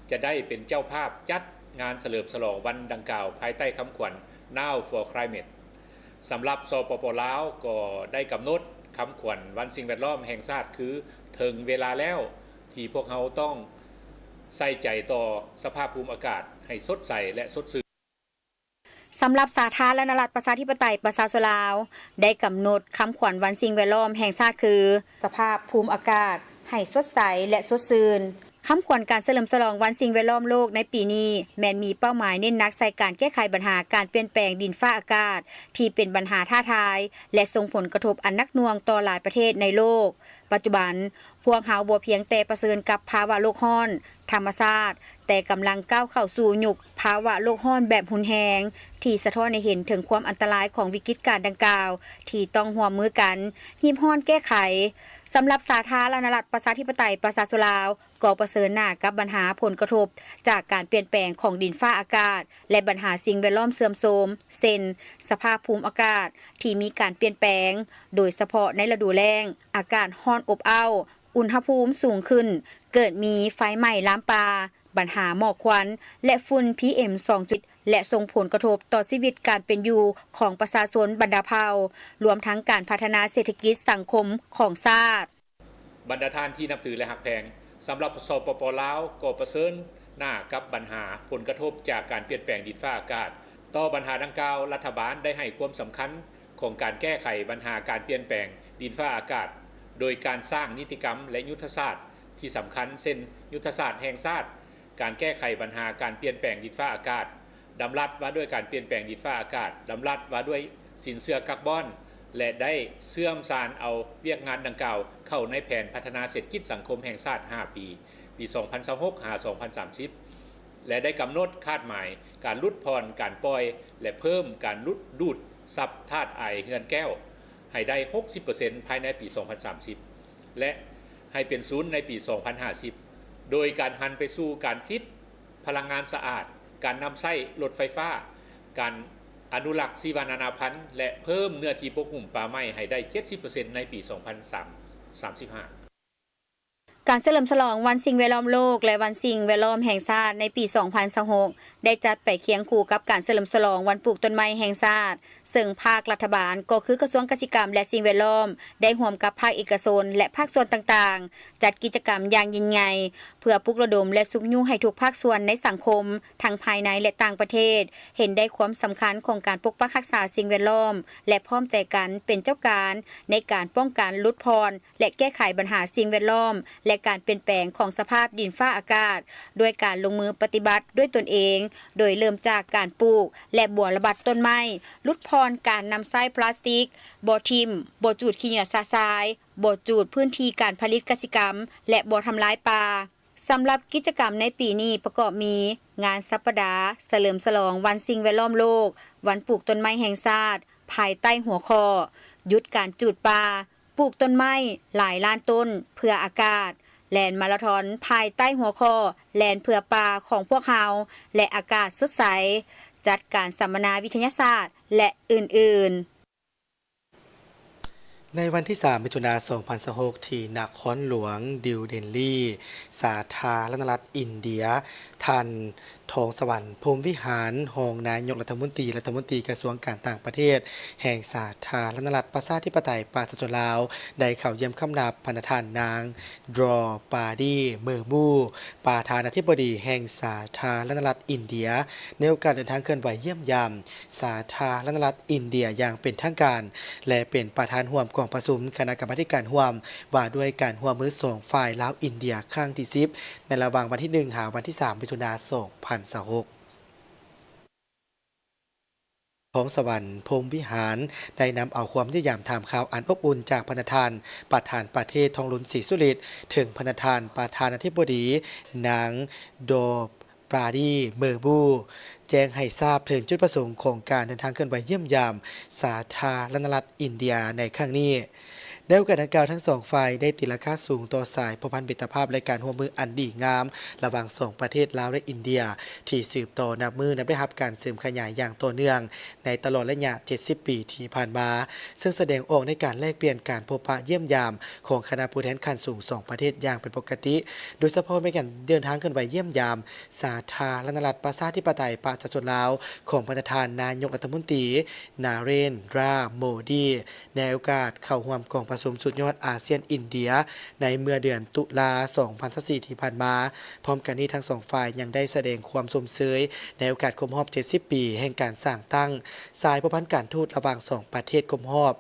ຈະໄດ້ເປັນເຈົ້າພາບຈັດງານສະເຫຼີມສະຫຼອງວັນດັ່ງກ່າວ ພາຍໃຕ້ຄຳຂວັນ Now for Climate. ສຳລັບ ສປປ ລາວ ກໍໄດ້ກຳນົດຄຳຂວັນວັນສິ່ງແວດລ້ອມແຫ່ງຊາດຄື ເຖິງເວລາແລ້ວທີ່ພວກເຮົາຕ້ອງໃສ່ໃຈຕໍ່ສະພາບພູມອາກາດໃຫ້ສົດໃສ ແລະ ສົດຊື່ນ. ສຳລັບສາທາລະນະລັດປະຊາທິປະໄຕປະຊາຊົນລາວ ໄດ້ກຳນົດຄຳຂວັນວັນສິ່ງແວດລ້ອມແຫ່ງຊາດຄື ສະພາບພູມອາກາດໃຫ້ສົດໃສ ແລະ ສົດຊື່ນ. ຄຳຂວັນການສະເຫຼີມສະຫຼອງວັນສິ່ງແວດລ້ອມໂລກໃນປີນີ້ ແມ່ນມີເປົ້າໝາຍເນັ້ນໜັກໃສ່ການແກ້ໄຂບັນຫາການປ່ຽນແປງດິນຟ້າອາກາດ ທີ່ເປັນບັນຫາທ້າທາຍ ແລະ ສົ່ງຜົນກະທົບອັນໜັກໜ່ວງຕໍ່ຫຼາຍປະເທດໃນໂລກ. ປັດຈຸບັນ, ພວກເຮົາບໍ່ພຽງແຕ່ປະເຊີນກັບພາວະໂລກຮ້ອນທຳມະຊາດ, ແຕ່ກຳລັງກ້າວເຂົ້າສູ່ຍຸກພາວະໂລກຮ້ອນແບບຮຸນແຮງ ທີ່ສະທ້ອນໃຫ້ເຫັນເຖິງຄວາມອັນຕະລາຍຂອງວິກິດການດັ່ງກ່າວ ທີ່ຕ້ອງຮ່ວມມືກັນຮີບຮ້ອນແກ້ໄຂ. ສຳລັບສາທາລະນະລັດປະຊາທິປະໄຕປະຊາຊົນລາວ ກໍປະເຊີນໜ້າກັບບັນຫາຜົນກະທົບຈາກການປ່ຽນແປງຂອງດິນຟ້າອາກາດ ແລະ ບັນຫາສິ່ງແວດລ້ອມເສື່ອມໂຊມ ເຊັ່ນ ສະພາບພູມອາກາດທີ່ມີການປ່ຽນແປງ, ໂດຍສະເພາະໃນລະດູແລ້ງ, ອາກາດຮ້ອນອົບອ້າວ, ອຸນຫະພູມສູງຂຶ້ນ, ເກີດມີໄຟໄໝ້ລາມປ່າ, ບັນຫາໝອກຄວັນ ແລະ ຝຸ່ນ ພີເອັມ ສອງຈຸດ ແລະ ສົ່ງຜົນກະທົບຕໍ່ຊີວິດການເປັນຢູ່ຂອງປະຊາຊົນບັນດາເຜົ່າ, ລວມທັງການພັດທະນາເສດຖະກິດສັງຄົມຂອງຊາດ. ບັນດາທ່ານທີ່ນັບຖື ແລະ ຮັກແພງ, ສຳລັບ ສປປ ລາວ ກໍປະເຊີນໜ້າກັບບັນຫາຜົນກະທົບຈາກການປ່ຽນແປງດິນຟ້າອາກາດ. ຕໍ່ບັນຫາດັ່ງກ່າວ, ລັດຖະບານໄດ້ໃຫ້ຄວາມສຳຄັນຂອງການແກ້ໄຂບັນຫາການປ່ຽນແປງດິນຟ້າອາກາດ ໂດຍການສ້າງນິຕິກຳ ແລະ ຍຸດທະສາດທີ່ສຳຄັນ ເຊັ່ນ ຍຸດທະສາດແຫ່ງຊາດການແກ້ໄຂບັນຫາການປ່ຽນແປງດິນຟ້າອາກາດ, ດຳລັດວ່າດ້ວຍການປ່ຽນແປງດິນຟ້າອາກາດ, ດຳລັດວ່າດ້ວຍສິນເຊື່ອກາບອນ ແລະ ໄດ້ເຊື່ອມສານເອົາວຽກງານດັ່ງກ່າວເຂົ້າໃນແຜນພັດທະນາເສດຖະກິດສັງຄົມແຫ່ງຊາດຫ້າປີ ປີສອງພັນຊາວຫົກ ຫາ ສອງພັນສາມສິບ ແລະ ໄດ້ກຳນົດຄາດໝາຍການຫຼຸດຜ່ອນການປ່ອຍ ແລະ ເພີ່ມການດູດ ດູດຊັບທາດອາຍເຮືອນແກ້ວໃຫ້ໄດ້ຫົກສິບເປີເຊັນພາຍໃນປີສອງພັນສາມສິບ ແລະ ໃຫ້ເປັນສູນໃນປີສອງພັນຫ້າສິບ ໂດຍການຫັນໄປສູ່ການຜະລິດ ພະລັງງານສະອາດ, ການນຳໃຊ້ລົດໄຟຟ້າ, ການອະນຸລັກຊີວະນານາພັນ ແລະ ເພີ່ມເນື້ອທີ່ປົກຫຸ້ມປ່າໄມ້ໃຫ້ໄດ້ເຈັດສິບເປີເຊັນໃນປີສອງພັນສາມສິບຫ້າ. ການສະເຫຼີມສະຫຼອງວັນສິ່ງແວດລ້ອມໂລກ ແລະ ວັນສິ່ງແວດລ້ອມແຫ່ງຊາດໃນປີສອງພັນຊາວຫົກ ໄດ້ຈັດໄປຄຽງຄູ່ກັບການສະເຫຼີມສະຫຼອງວັນປູກຕົ້ນໄມ້ແຫ່ງຊາດ, ເຊິ່ງພາກລັດຖະບານ ກໍຄືກະຊວງກະສິກຳ ແລະ ສິ່ງແວດລ້ອມ ໄດ້ຮ່ວມກັບພາກເອກະຊົນ ແລະ ພາກສ່ວນຕ່າງໆ ຈັດກິດຈະກຳຢ່າງຍິ່ງໃຫຍ່ ເພື່ອປຸກລະດົມ ແລະ ຊຸກຍູ້ໃຫ້ທຸກພາກສ່ວນໃນສັງຄົມ ທັງພາຍໃນ ແລະ ຕ່າງປະເທດ ເຫັນໄດ້ຄວາມສຳຄັນຂອງການປົກປັກຮັກສາສິ່ງແວດລ້ອມ ແລະ ພ້ອມໃຈກັນເປັນເຈົ້າການໃນການປ້ອງກັນ, ຫຼຸດຜ່ອນ ແລະ ແກ້ໄຂບັນຫາສິ່ງແວດລ້ອມ ແລະ ການປ່ຽນແປງຂອງສະພາບດິນຟ້າອາກາດ ດ້ວຍການລົງມືປະຕິບັດດ້ວຍຕົນເອງ, ໂດຍເລີ່ມຈາກການປູກ ແລະ ບົວລະບັດຕົ້ນໄມ້, ຫຼຸດຜ່ອນການນຳໃຊ້ພລາສຕິກ, ບໍ່ຖິ້ມ, ບໍ່ຈູດຂີ້ເຫຍື້ອຊະຊາຍ, ບໍ່ຈູດພື້ນທີ່ການຜະລິດກະສິກຳ ແລະ ບໍ່ທຳລາຍປ່າ. ສຳລັບກິດຈະກຳໃນປີນີ້ປະກອບມີ ງານສັບປະດາສະເຫຼີມສະຫຼອງວັນສິ່ງແວດລ້ອມໂລກ, ວັນປູກຕົ້ນໄມ້ແຫ່ງຊາດ ພາຍໃຕ້ຫົວຂໍ້ ຢຸດການຈູດປ່າ, ປູກຕົ້ນໄມ້ຫຼາຍລ້ານຕົ້ນເພື່ອອາກາດ, ແລ່ນມາລາທອນພາຍໃຕ້ຫົວຂໍ້ ແລ່ນເພື່ອປ່າຂອງພວກເຮົາ ແລະ ອາກາດສົດໃສ, ຈັດການສຳມະນາວິທະຍາສາດ ແລະ ອື່ນໆ. ໃນວັນທີສາມ ມິຖຸນາ ສອງພັນຊາວຫົກ ທີ່ນະຄອນຫຼວງນິວເດລີ ສາທາລະນະລັດອິນເດຍ, ທ່ານ ທອງສະຫວັນ ພົມວິຫານ ຮອງນາຍົກລັດຖະມົນຕີ, ລັດຖະມົນຕີກະຊວງການຕ່າງປະເທດ ແຫ່ງສາທາລະນະລັດປະຊາທິປະໄຕປະຊາຊົນລາວ ໄດ້ເຂົ້າຢ້ຽມຄຳນັບພັນນະທ່ານນາງ ດຣໍປາດີ ເມີບູ ປະທານາທິບໍດີແຫ່ງສາທາລະນະລັດອິນເດຍ ໃນໂອກາດເດີນທາງເຄື່ອນໄຫວຢ້ຽມຢາມ ສາທາລະນະລັດອິນເດຍຢ່າງເປັນທາງການ ແລະ ເປັນປະທານຮ່ວມກອງປະຊຸມຄະນະກຳມາທິການຮ່ວມ ວ່າດ້ວຍການຮ່ວມມືສອງຝ່າຍລາວ-ອິນເດຍ ຄັ້ງທີສິບ ໃນລະຫວ່າງວັນທີໜຶ່ງ ຫາວັນທີສາມ ມິຖຸນາ ສອງພັນຊາວຫົກ. ທອງສະຫວັນ ພົມວິຫານ ໄດ້ນຳເອົາຄວາມຢ້ຽມຢາມຖາມຂ່າວອັນອົບອຸ່ນຈາກພັນນະທ່ານ ປະທານປະເທດ ທອງລຸນ ສີສຸລິດ ເຖິງພັນນະທ່ານ ປະທານາທິບໍດີ ນາງ ດຣໍປາດີ ເມີບູ ແຈ້ງໃຫ້ຊາບເຖິງຈຸດປະສົງຂອງການເດີນທາງເຄື່ອນໄຫວຢ້ຽມຢາມສາທາລະນະລັດອິນເດຍໃນຄັ້ງນີ້. ໃນໂອກາດດັ່ງກ່າວ, ທັງສອງຝ່າຍໄດ້ຕີລາຄາສູງຕໍ່ສາຍພົວພັນມິດຕະພາບ ແລະ ການຮ່ວມມືອັນດີງາມລະຫວ່າງສອງປະເທດລາວ ແລະ ອິນເດຍ ທີ່ສືບຕໍ່ນັບມື້ນັບໄດ້ຮັບການເສີມຂະຫຍາຍຢ່າງຕໍ່ເນື່ອງໃນຕະຫຼອດໄລຍະເຈັດສິບປີທີ່ຜ່ານມາ, ເຊິ່ງສະແດງອອກໃນການແລກປ່ຽນການພົບປະຢ້ຽມຢາມຂອງຄະນະຜູ້ແທນຂັ້ນສູງສອງປະເທດຢ່າງເປັນປົກກະຕິ, ໂດຍສະເພາະແມ່ນການເດີນທາງເຄື່ອນໄຫວຢ້ຽມຢາມ ສາທາລະນະລັດປະຊາທິປະໄຕປະຊາຊົນລາວ ຂອງພັນນະທ່ານນາຍົກລັດຖະມົນຕີ ນາເຣນດຣາ ໂມດີ ໃນໂອກາດເຂົ້າຮ່ວມກອງປະຊຸມສຸດຍອດອາຊຽນ-ອິນເດຍ ໃນເມື່ອເດືອນຕຸລາ ສອງພັນຊາວສີ່ ທີ່ຜ່ານມາ. ພ້ອມກັນນີ້, ທັງສອງຝ່າຍຍັງໄດ້ສະແດງຄວາມຊົມເຊີຍໃນໂອກາດຄົບຮອບເຈັດສິບປີແຫ່ງການສ້າງຕັ້ງສາຍພົວພັນການທູດລະຫວ່າງສອງປະເທດຄົບຮອບ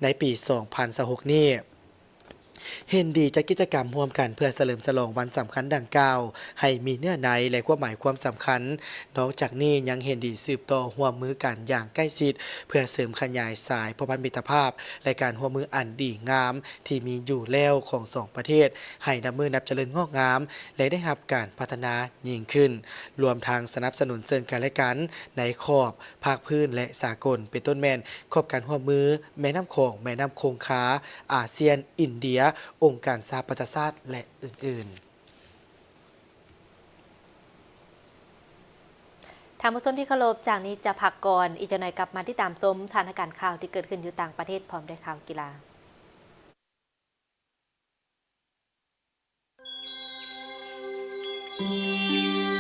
ໃນປີສອງພັນຊາວຫົກນີ້. ເຫັນດີຈັດກິດຈະກຳຮ່ວມກັນເພື່ອສະເຫຼີມສະຫຼອງວັນສຳຄັນດັ່ງກ່າວໃຫ້ມີເນື້ອໃນ ແລະ ຄວາມໝາຍຄວາມສຳຄັນ. ນອກຈາກນີ້ຍັງເຫັນດີສືບຕໍ່ຮ່ວມມືກັນຢ່າງໃກ້ຊິດ ເພື່ອເສີມຂະຫຍາຍສາຍພົວພັນມິດຕະພາບ ແລະ ການຮ່ວມມືອັນດີງາມທີ່ມີຢູ່ແລ້ວຂອງສອງປະເທດ ໃຫ້ນັບມື້ນັບຈະເລີນງອກງາມ ແລະ ໄດ້ຮັບການພັດທະນາຍິ່ງຂຶ້ນ, ລວມທັງສະໜັບສະໜູນເຊິ່ງກັນ ແລະ ກັນໃນຂອບ ພາກພື້ນ ແລະ ສາກົນ, ເປັນຕົ້ນແມ່ນຂອບການຮ່ວມມືແມ່ນ້ຳຂອງ, ແມ່ນ້ຳຄົງຄາ, ອາຊຽນ, ອິນເດຍ, ອົງການສະຫະປະຊາຊາດ ແລະ ອື່ນໆ. ທ່ານຜູ້ຊົມທີ່ເຄົາລົບ, ຈາກນີ້ຈະພັກກ່ອນ, ອີກຈັກໜ່ອຍກັບມາຕິດຕາມຊົມສະຖານະການຂ່າວທີ່ເກີດຂຶ້ນຢູ່ຕ່າງປະເທດ ພ້ອມດ້ວຍຂ່າວກິລາ.